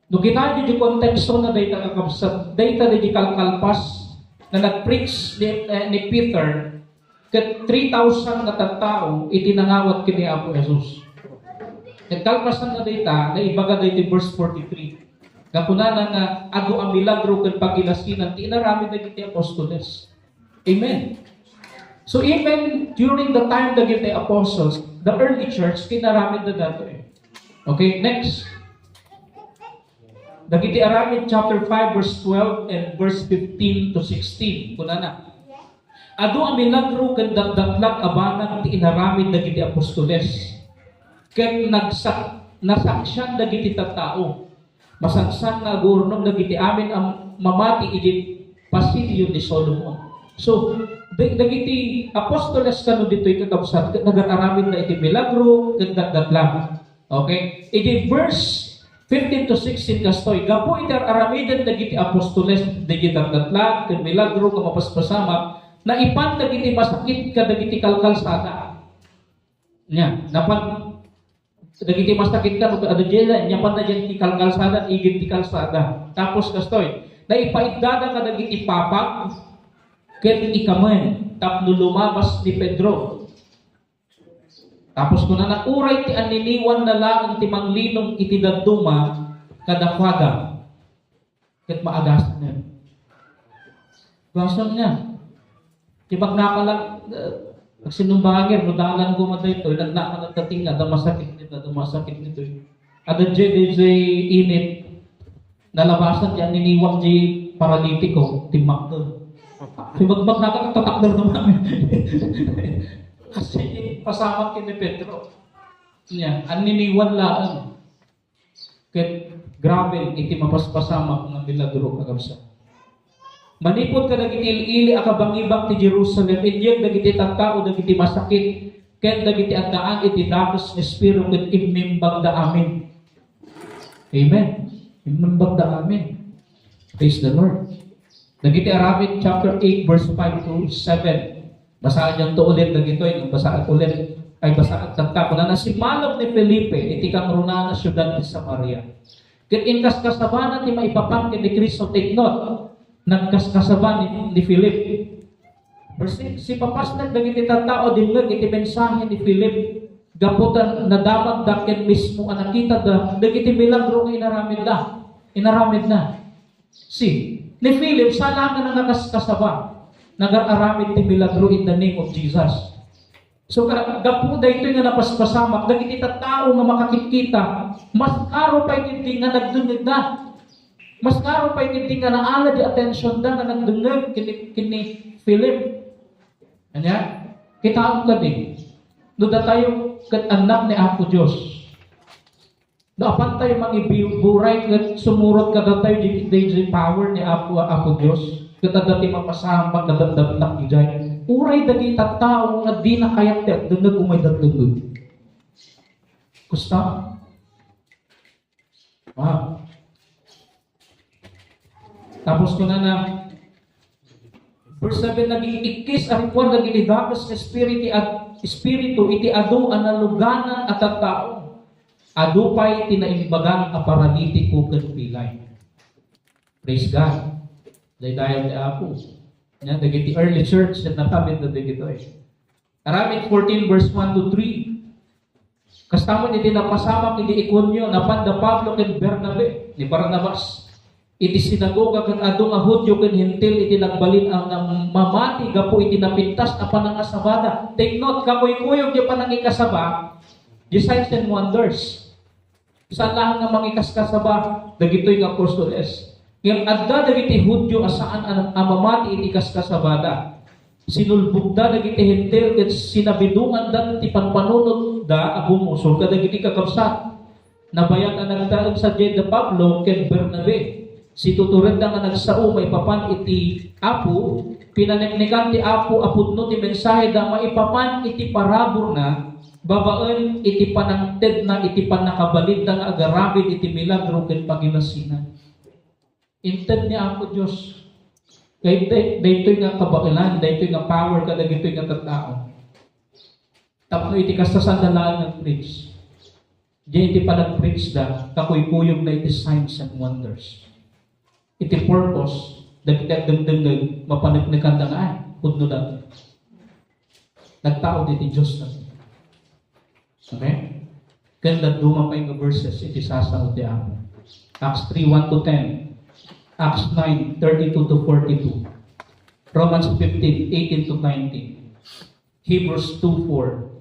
No kitayo ti konteksto na dayta, kakabsat, dayta dagiti kalkalpas nga nag-preach ni, eh, ni Peter, ket three thousand nga tattao iti nangawat ken ni Apo Jesus. Ket kalpasan na dayta, naibaga dayta verse forty-three. Nga kunana nga, adu a milagro ken pagilasinan ti inaramid dagiti apostoles. Amen. So even during the time dagiti apostles, the early church, kinaramid na dato eh. Okay, next. Dagiti Aramid chapter five verse twelve and verse fifteen to sixteen. Kunana, adu a milagro ken datdatlag a banag ti inaramid dagiti apostoles. Ket nagsak-, nasaksian dagiti tattao. Masansan nga agurnong dagiti amin a mamati iti pasilio ni Solomon. So, da-, dagiti apostoles kano ditoy, kakabsat, ket nagararamid na iti milagro ket datdatlag. Okay? Iti verse fifteen to sixteen kastoy, gapu iti ar-aramiden dagiti apostoles dagiti datdatlag ken milagro nga mapaspasamak, naipan dagiti masakit kadagiti kalkalsada. Nia, napan dagiti masakit kano, adda diay, nia, napan dagiti kalkalsada, igid ti kalsada. Tapos kastoy, naipaiddada kadagiti papag ken ikamen tapno lumabas ni Pedro. Tapos kunana, uray ti anniniwanna laeng ti manglinong iti dadduma kadakuada, ket maagasanna. Gasonna. Ti magnaka lang, eh, agsinumbangir, no dalan ko man daytoy, nagnaka nagdating nga, adda masakit nito, adda masakit nito. Adda diay, diay init, nalabasan ti anniniwan ti paralitiko, timmakder. Ti magmagnaka, tatakder naman. Kasi pasamak ken ni Pedro. Nia, anniniwan laeng. Ket grabe iti mapaspasamak nga milagro, kakabsat. Manipud kadagiti ili-ili a kabangibang ti Jerusalem, inyeg dagiti tattao dagiti masakit ken dagiti addaan iti dakes nga espiritu ket immimbagda amin. Amen. Immimbagda amin. Praise the Lord. Dagiti Aramid chapter eight verse five to seven. Basaanto ulit dagitoy, no? Basaak ulit. Ay, basaak tatta. Kunana, simmalog ni Felipe iti kangrunaan a siudad ti Samaria. Ket inkaskasabana ti maipapan ken ni Cristo, tikno, nagkaskasaba ni, ni Felip. Verse six, sipapasnek dagiti tattao a dimngeg iti mensahe ni Felip, gapu ta nadamagda ken mismo a nakitada dagiti milagro nga inaramidda, inaramidna. See, ni Philip, saan nga nangakaskasaba, nagar-aramid ti milagro in the name of Jesus. So, ka-, gapu daytoy nga napaspasamak, dagiti tattao nga makakitkita, mas karo pay ketdi nga nagdengngegda. Mas karo pay ketdi nga naala di attention da nga nagdengngeg ken ni, ken ni Philip. Ania? Kitaem kadi, no datayo ket annak ni Apo Dios, no apan tayo mangiburay ket sumurot kadatayo di, di, di power ni Apo, Apo Dios, ket adda ti mapasamak nga datdatnak idiay. Uray dagiti tattao nga dina kayat ti agdengngeg, umay datdengngeg. Kasta? Ah. Tapos kunana, Verse seven, naging ikkis a rikuar dagiti dakes nga espiritu, espiritu iti adu a naluganan a tattao. Adu pay ti naimbagan a paralitiko ken pilay. Praise God. Daydayaw ti Apo. Nya, dagiti early church ket nakamit na dagitoy. Aramid fourteen verse one to three. Kasta met iti napasamak iti Iconio, napan da Pablo ken Bernabe, ni Barnabas, iti sinagoga ket adu nga Judio ken Hentil iti nagbalin a namamati gapu iti napintas a panangasabada. Take note, kakuykuyog ti panangikasaba, di signs and wonders. Saan laeng nga mangikaskasaba dagitoy nga apostoles. Ngem adda dagiti Judio a saan a, a mamati iti kaskasabada. Sinulbogda dagiti Hentil ket sinabidonganda ti panpanunotda a bumusor kadagiti kakabsat. Nabayag a nagtaeng sadiay da Pablo ken Bernabe. Situturedda nga nagsao maipapan iti Apo, pinaneknekan ti Apo a pudno ti mensaheda maipapan iti paraburna, babaen iti panangtedna iti pannakabalinda nga agaramid iti milagro ken pagilasinan. Inted ni Apo Dios. Daytoy, daytoy nga kabaelan, daytoy nga power kadagitoy nga tattao. Tapno iti kasta, saan da laeng nag-preach. Diay iti panag-preach da, kakuykuyogda iti signs and wonders. Iti purpose, dagiti agdengdengngeg, mapaneknekanda nga, "Ay, pudno daytoy. Nagtaud iti Dios na." Okay? Ken dadduma pay nga verses iti sasao ti Apo. Acts three one to ten, Acts nine thirty-two to forty-two, Romans fifteen eighteen to nineteen, Hebrews two four,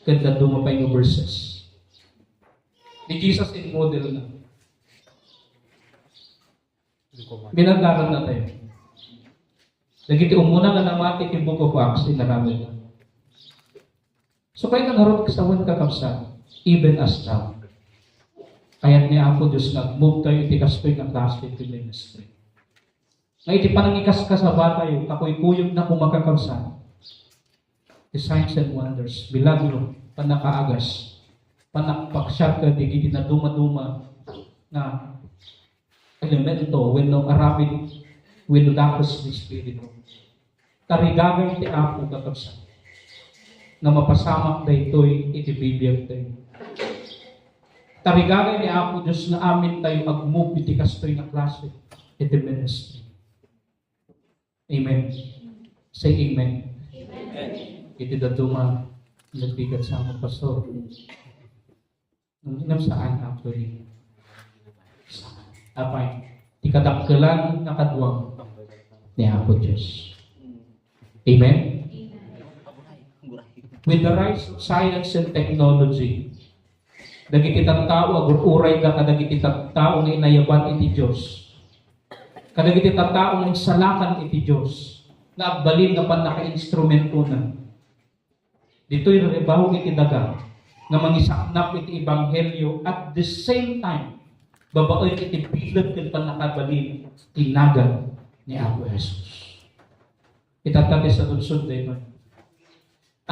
ken dadduma pay nga verses. Ni Jesus in model na. Binagdaran na tayo. Dagiti umuna nga namati ti Book of Acts, inaramid na. So, kay nga ngarud sawen, kakabsat, even as now, kayat ni Apo Dios nga agmove tayo iti kastoy nga klase ti ministry. Nga iti panangikaskasaba tayo, kakuykuyog na koma, kakabsat, ti signs and wonders, milagro, pannakaagas, pannakpaksiat kadagiti nadumaduma nga elemento wenno aramid wenno dakes ti Espiritu. Tarigagay ti Apo, kakabsat, nga mapasamak daytoy iti bibiagtayo. Tarigagay ni Apo Dios nga amin tayo agmove iti kastoy nga klase iti ministry. Amen. Say amen. Amen. Iti dadduma, nagbigat sa amon, Pastor. Ngem saan, actually. Apay, ti kadakkelan nga kaduam ni Apo Dios. Amen? With the rise of science and technology, dagiti tattao agur-urayda kadagiti tattao nga inayaban iti Dios. Kadagiti tattao nga insalakan iti Dios, nga agbalin nga pannakainstrumentona. Ditoy raribawag iti daga nga mangisaknap iti ebanghelio, at the same time, babaen iti bileg ken pannakabalin ti nagan ni Apo Jesus. Itatta ti saludsod daytoy.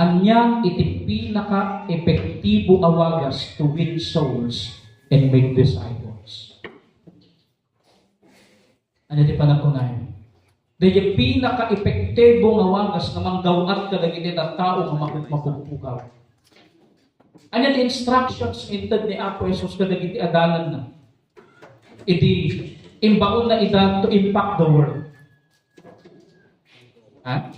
Ania iti pinaka-epektibo a wagas to win souls and make disciples? Ania ti panagkunayo? Daydi pinaka-epektibo nga wagas nga manggaw-at kadagiti tattao nga mapu-, mapugpukaw. Ania ti instructions inted ni Apo Jesus kadagiti adalanna idi imbaonna ida to impact the world? Ha?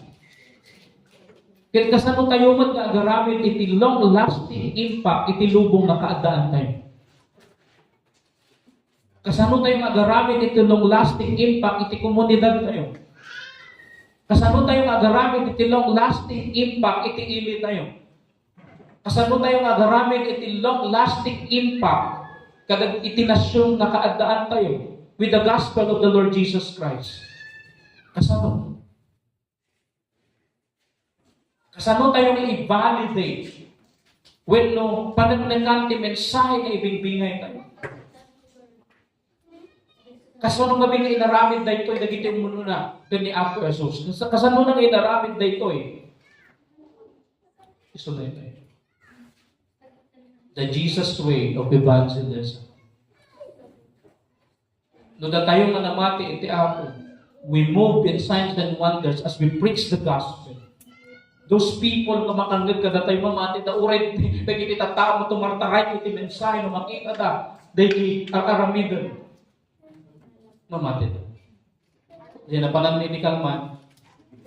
Ket kasano tayo met nga agaramid iti long-lasting impact iti lubong nga kaaddaantayo? Kasano tayo nga agaramid iti long-lasting impact iti komunidadtayo? Kasano tayo nga agaramid iti long-lasting impact iti ilitayo? Kasano tayo nga agaramid iti long-lasting impact kadag iti nasion nga kaaddaantayo with the gospel of the Lord Jesus Christ? Kasano? Kasano tayo nga i-validate wenno paneknekan ti mensahe nga ibingbingay tayo? Kasano nga bigla inaramid daytoy dagiti umununa ken ni Apo Jesus? Kas-, kasano nga inaramid daytoy? Isu daytoy. The Jesus way of evangelism. No datayo nga namati iti Apo, We move in signs and wonders as we preach the gospel. Those people nga makangngeg kadatayo, mamatida, uray dagiti tattao tumartaray iti mensahe nga makitada dagiti ar-aramiden. Mamatida. Diay napanan ni Kalman,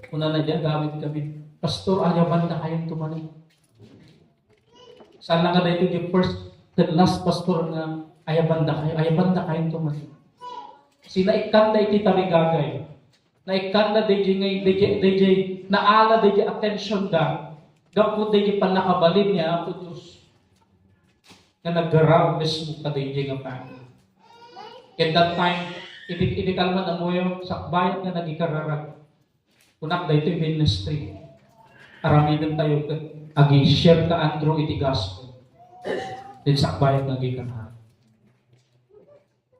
kunana, diay agamit kami, "Pastor, ayabandakayon tumanen." Saan nga daytoy ti first and last pastor nga ayabandakayo, ayabandakayon tumanen. Sinaikkan da iti tarigagay. Naikkan da daydiay, daydiay, daydiay, naala daydiay attention da. Gapu daydiay pannakabalin ni Apo Dios. Nga naggaram mismo kadaydiay nga family. At that time, idi, idi kalman amoyo, sakbayat nga nagikararag. Kunak daytoy ministry. Aramiden tayo ket agi-share ka, Andrew, iti gospel. Din sakbayat nga nagikararag.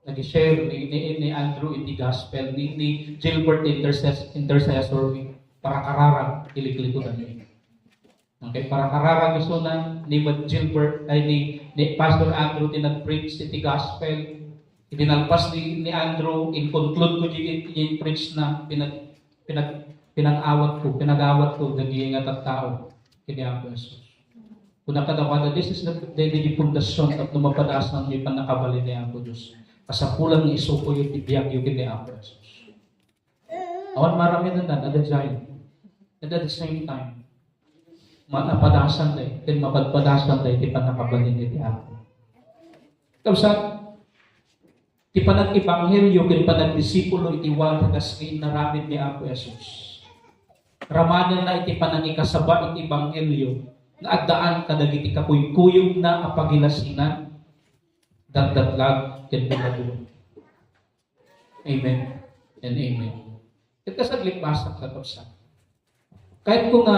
Nag-share ni, ni, ni Andrew iti gospel, ni, ni Gilbert intercess-, intercessor, para kararag, iliklikudan mi. Okay, para kararag isuna, ni Mad Gilbert, ay ni, ni Pastor Andrew ti nag-preach iti gospel. Iti nalpas ni, ni Andrew, in-conclude ko di, di preach na, pinag, pinag, pinag-awat ko, pinag-awat ko, dagiti nga tattao, kini Apo Jesus. Kuna kadakuada, this is the, the, the pundasyon tapno mapadasan ti pannakabalin ni Apo Dios. Kasapulan nga isukoyo ti biagyo ken ni Apo Jesus. Awan maramid na, at the time, at at the same time, ma-, napadasan da, ken mapadpadasan da iti pannakabalin iti Apo. Kabsat, ti panag-ebanghelyo ken panagdisipulo iti wara kas nga inaramid ni Apo Jesus. Ramanenna iti panangikasaba iti ebanghelyo nga addaan kadagiti kakuykuyogna a pagilasinan, datdatlag, ken panagurom. Amen and amen. Ket kasaglit, basak, kakabsat. Kayatko nga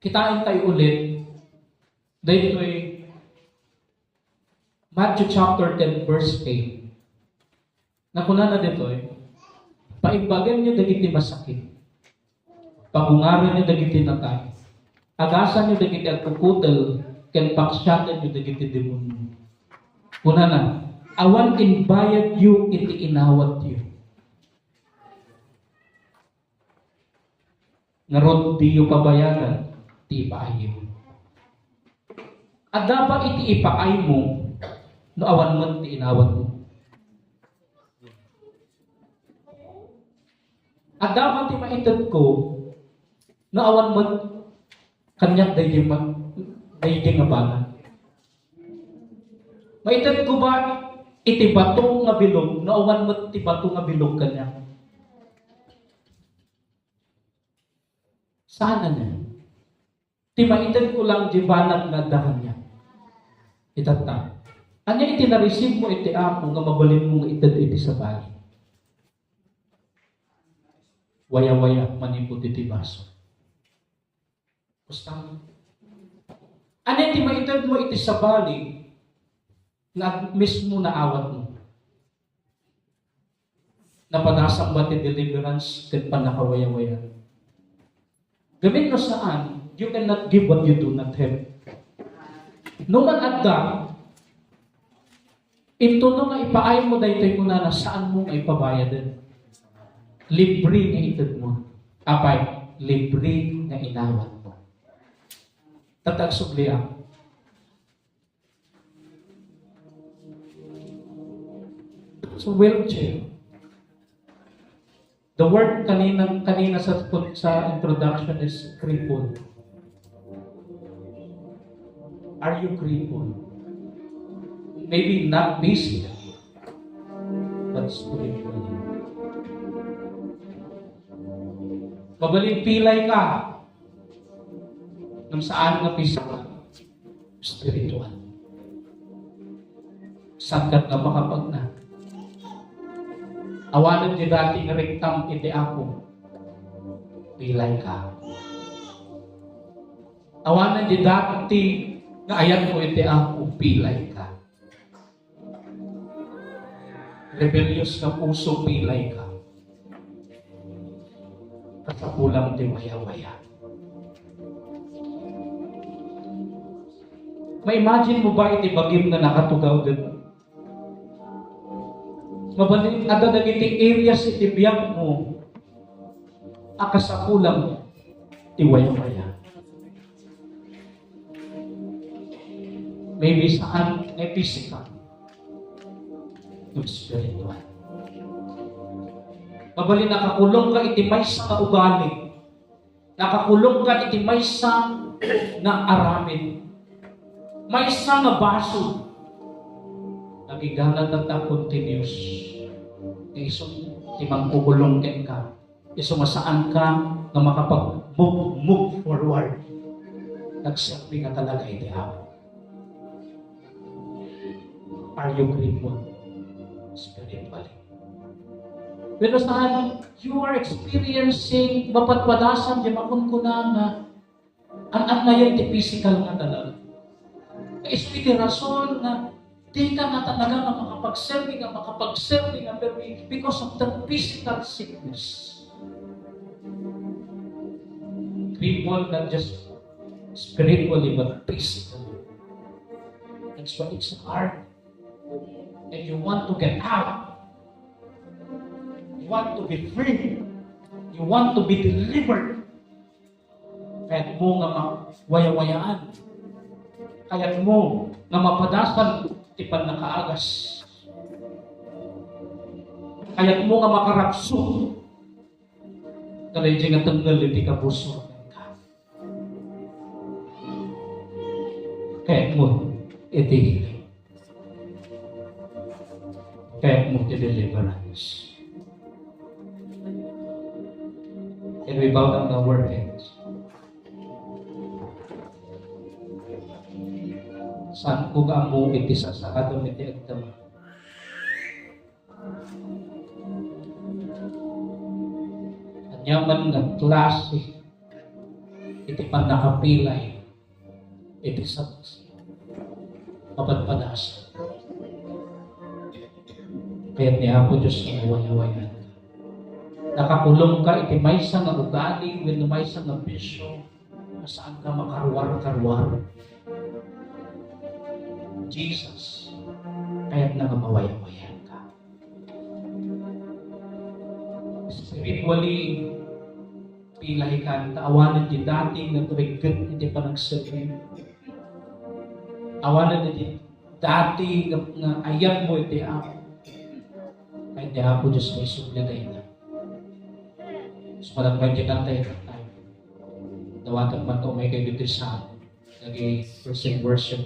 kitaen tayo ulit daytoy Matthew chapter ten, verse eight. Nakunana ditoy, "Paimbagenyo dagiti masakit. Pagungarenyo dagiti natay. Agasanyo dagiti agkukutel, ken paksiatenyo dagiti demonio." Kunana, "Awan imbayadyo iti inawatyo." Ngarud, diyo pabayadan ti ipaayyo. Adda ba iti ipaaymo no awan met ti inawatmo? Adda ba ti maitedko no awan met kaniak daydi ma-, daydi nga banag? Maitedko ba iti bato nga bilog no awan met ti bato nga bilog kaniak? Saan a niya? Ti maitedko lang di banag nga adda kaniak. Itatta. Ania iti nareceive mo iti Apo nga mabalinmo nga ited iti sabali? Wayawaya manipud iti baso. Basta. Ania ti maitedmo iti sabali nga mismo naawatmo? Napadasam ba ti deliverance ken pannakawayawaya? Gamin no saan, you cannot give what you do not have. No man adda, intono nga ipaaymo daytoy, kunana, saanmo nga ipabayaden. Libre nga itedmo. Apay, libre nga inawatmo. Tatag subliak. So, wheelchair. The word kanina, kanina sa, sa introduction is crippled. Are you crippled? Maybe not physically, but spiritually. Mabalin pilay ka. Ngem saan nga physical, spiritual. Sangkatna makapagna. Awanen ti dati nga rektam iti Apo, pilay ka. Awanen ti dati nga ayatmo iti Apo, pilay ka. Rebellious nga puso, pilay ka. Kasapulam ti wayawaya. Ma-imagine mo ba iti bagim nga nakatugawden? Mabalin, adda dagiti areas iti biagmo a kasapulan ti wayawaya. Maybe saan nga physical, no spiritual. Mabalin, nakakulongka iti maysa nga ugali. Nakakulongka iti maysa nga aramid. Maysa nga basol. Nagigana tatta continuous. Nga isu ti mangkukulong kenka. Isu nga saanka nga makapag-move, move forward. Nagserbi ka talaga iti Apo. Are you crippled spiritually? Pero saan, you are experiencing mapadpadasan, di makunkuna nga an-annayan ti physical nga talaga. Kaisu iti rason nga di ka nga talaga nga makapagserbi, nga makapagserbi nga permi because of the physical sickness. Crippled not just spiritually but physically. That's why it's hard. And you want to get out. You want to be free. You want to be delivered. Kayat mo nga mawayawayaan. Kayat mo nga mapadasan ti pannakaagas. Kayat mo nga makarapsut. Kadaydi nga tengngel iti kabusor. Kayat mo iti healing. Kayat mo ti deliverance. Can we bow down our heads? Saan ko nga ammo iti sasaadam iti agdama? Ania man nga klase iti pannakapilay iti saksi, mapadpadasan. Kayat ni Apo Dios nga mawayawayaan. Nakakulongka iti maysa nga ugali wenno maysa nga bisio nga saanka makaruar-karuar. Jesus, kayatna nga mawayawayaan ka. Spiritually, pilay ka, ta awanen ti dati nga regret iti panagserbi. Awanen ti dati nga, nga ayat mo iti Apo. Kayat ni Apo Dios nga isubli dayta. So, managmay ti kanta, tayo. Dawatek man to, may kayo dito sa lagi praise and worship.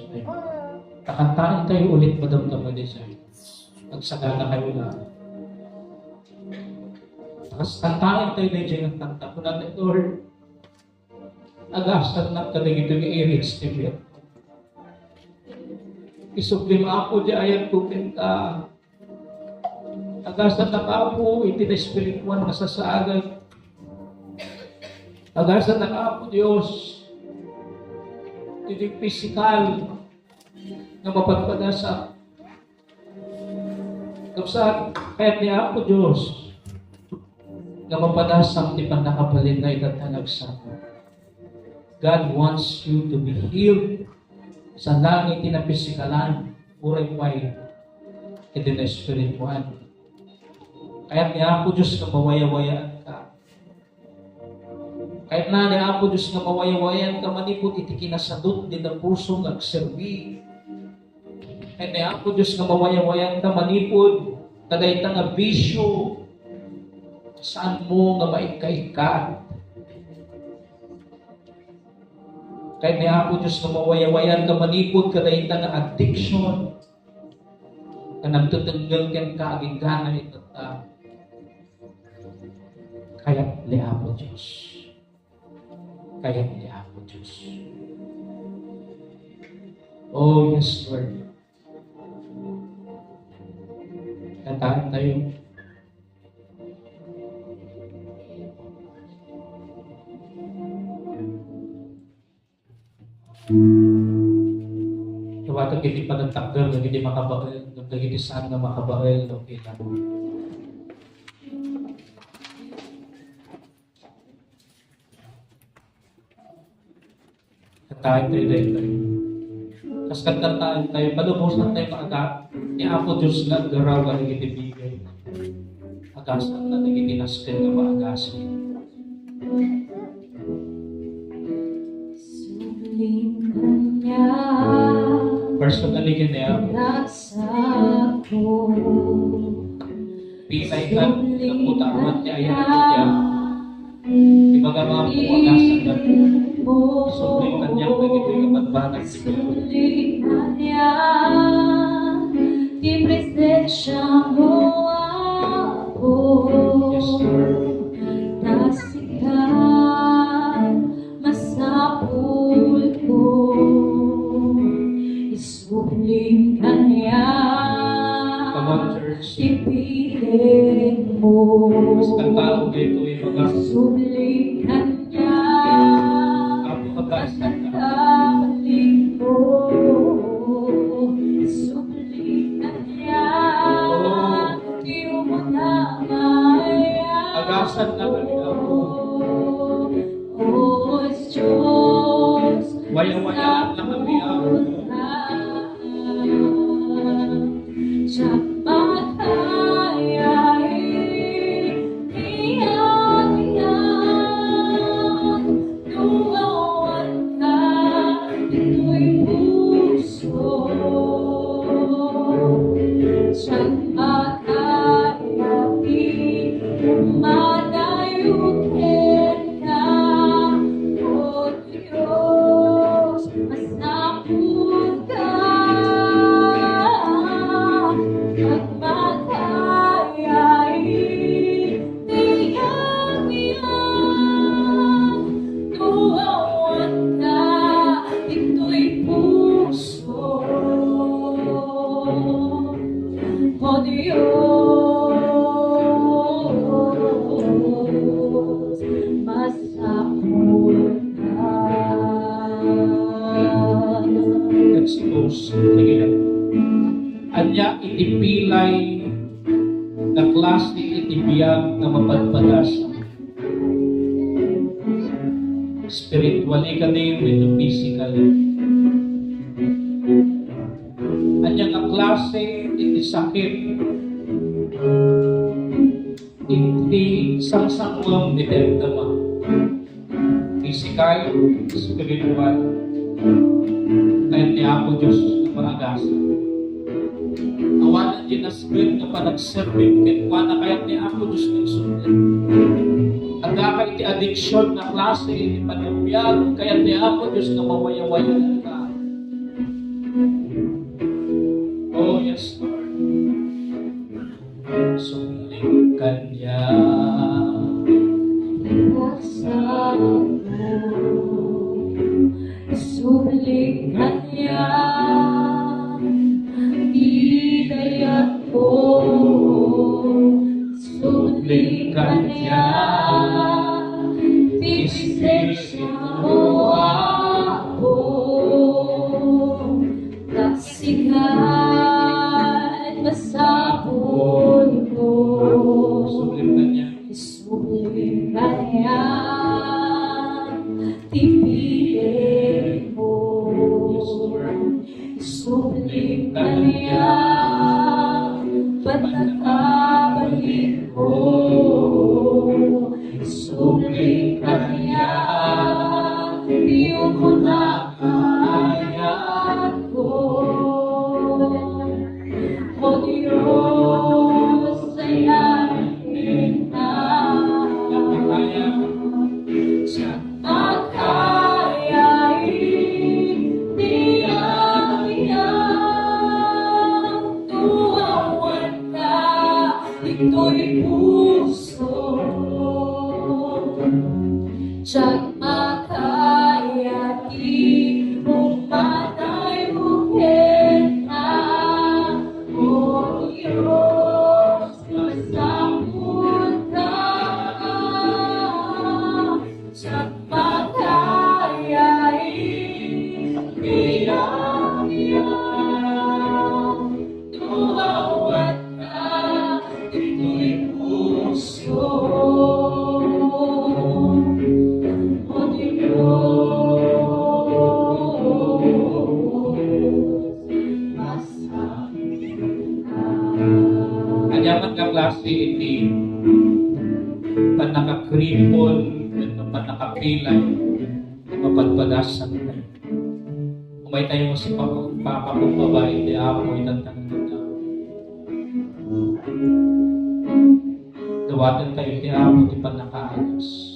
Takantaen tayo ulit, madam, madam, madam. Nagsagana kayo na. Takas kantaen tayo na dyan ang kanta. Kung natin, Lord, agasan na ka na ito nga iris, amen. Isubli mo, Apo, di ayat ko ka. Agasan na ka, Apo, iti na espirituan nga sasaagay. Agasan na ka, Apo Dios, iti pisikal nga mapadpadasan. Kapsat, kayat ni Apo Dios nga mapadasan ti pannakabalin na itatta nga agsamo. God wants you to be healed. Sa langit ti napisikalan, uray pay iti naespirituan. Kayat ni Apo Dios nga mawayawayaan ka. Kayatna ni Apo Dios nga mawayawayaan ka manipud iti kinasadut dita puso nga agserbi. Kayat ni Apo Dios nga mawayawayaan ka manipud kadayta nga bisyo saan mo nga maikkaikkat. Kayat ni Apo Dios nga mawayawayaan ka manipud kadayta nga addiction. Nga nagtetenggel kenka agingga itatta. Kayat ni Apo Dios. Kayat ni Apo Dios. Oh, yes, Lord. Kantaen tayo. Iwatek iti panagtakder dagiti makabael, dagiti saan nga makabael, okay lang. Kantaen tayo daytoy. Kas kantaen tayo, palubosan tayo maaga, ni Apo Dios nga aggaraw kadagiti bigay. Agasat na dagiti nasken nga maagasin. Subling kaniak. Personally, kaniak. Ragsakko. Pilay kan, naputawan ti ayat ti Apo. Ibaga nga Apo, agasat na. Subling kaniak dagitoy nga bambanag. Subling kaniak ti presensiam, O Apo. Yes, Lord. Ta sika masapulko. Isubling kaniak. Come on, church. Ti bilinmo. Mas kantado dito, eh, mga. Isubling kaniak. Apo, agasat na. Pagkabalikko. Isubling kaniak. Oh. Ti umuna nga ayat. Agasat na kami, Apo. O Dios, wayawayaan na kami, Apo. Siak makayay, iyan, iyan, no awan ka, ditoy puso. Siak makayay, umadayo kenka, O Dios, masapul ka, agmakayay, ti agian, no awan ka, ditoy puso. O Dios, masapul ka. Let's go. Sige lang. Ania iti pilay nga klase iti biag nga mapadpadas? Spiritually kadi wenno physically? Ania nga klase iti sakit iti sangsanguem iti agdama? Physical, spiritual. Kayat ni Apo Dios nga maagasat. Awanan ti nasken nga panagserbi kenkuana, kayat ni Apo Dios nga isubli. Adda ka iti addiction nga klase iti panagbiag, kayat ni Apo Dios nga mawayawayaan ka. Oh, yes, Lord. Subling kaniak. Subling kaniak. Ti dayatko. Subling kaniak. Ti presensiam, O Apo. Ta sika masapulko. Isubling kaniak. Isubling kaniak ti bilinmo. Yes, Lord. Isubling kaniak panagkabalikko. Isubling kaniak ti umuna nga ayatko. O Dios, sayaat kenka. Siak makayay ti agian, no awan ka ditoy puso. Siak makayat ti umadayo kenka, O Dios, masapulka. Siak makayat ti agian, no awan ka ditoy puso. ti pannakakripon wenno pannakapilay ti mapadpadasan. Umay tayo nga si Papa, papakumbaba iti Apo iti tanan. Dawaten tayo iti Apo ti pannakaagas.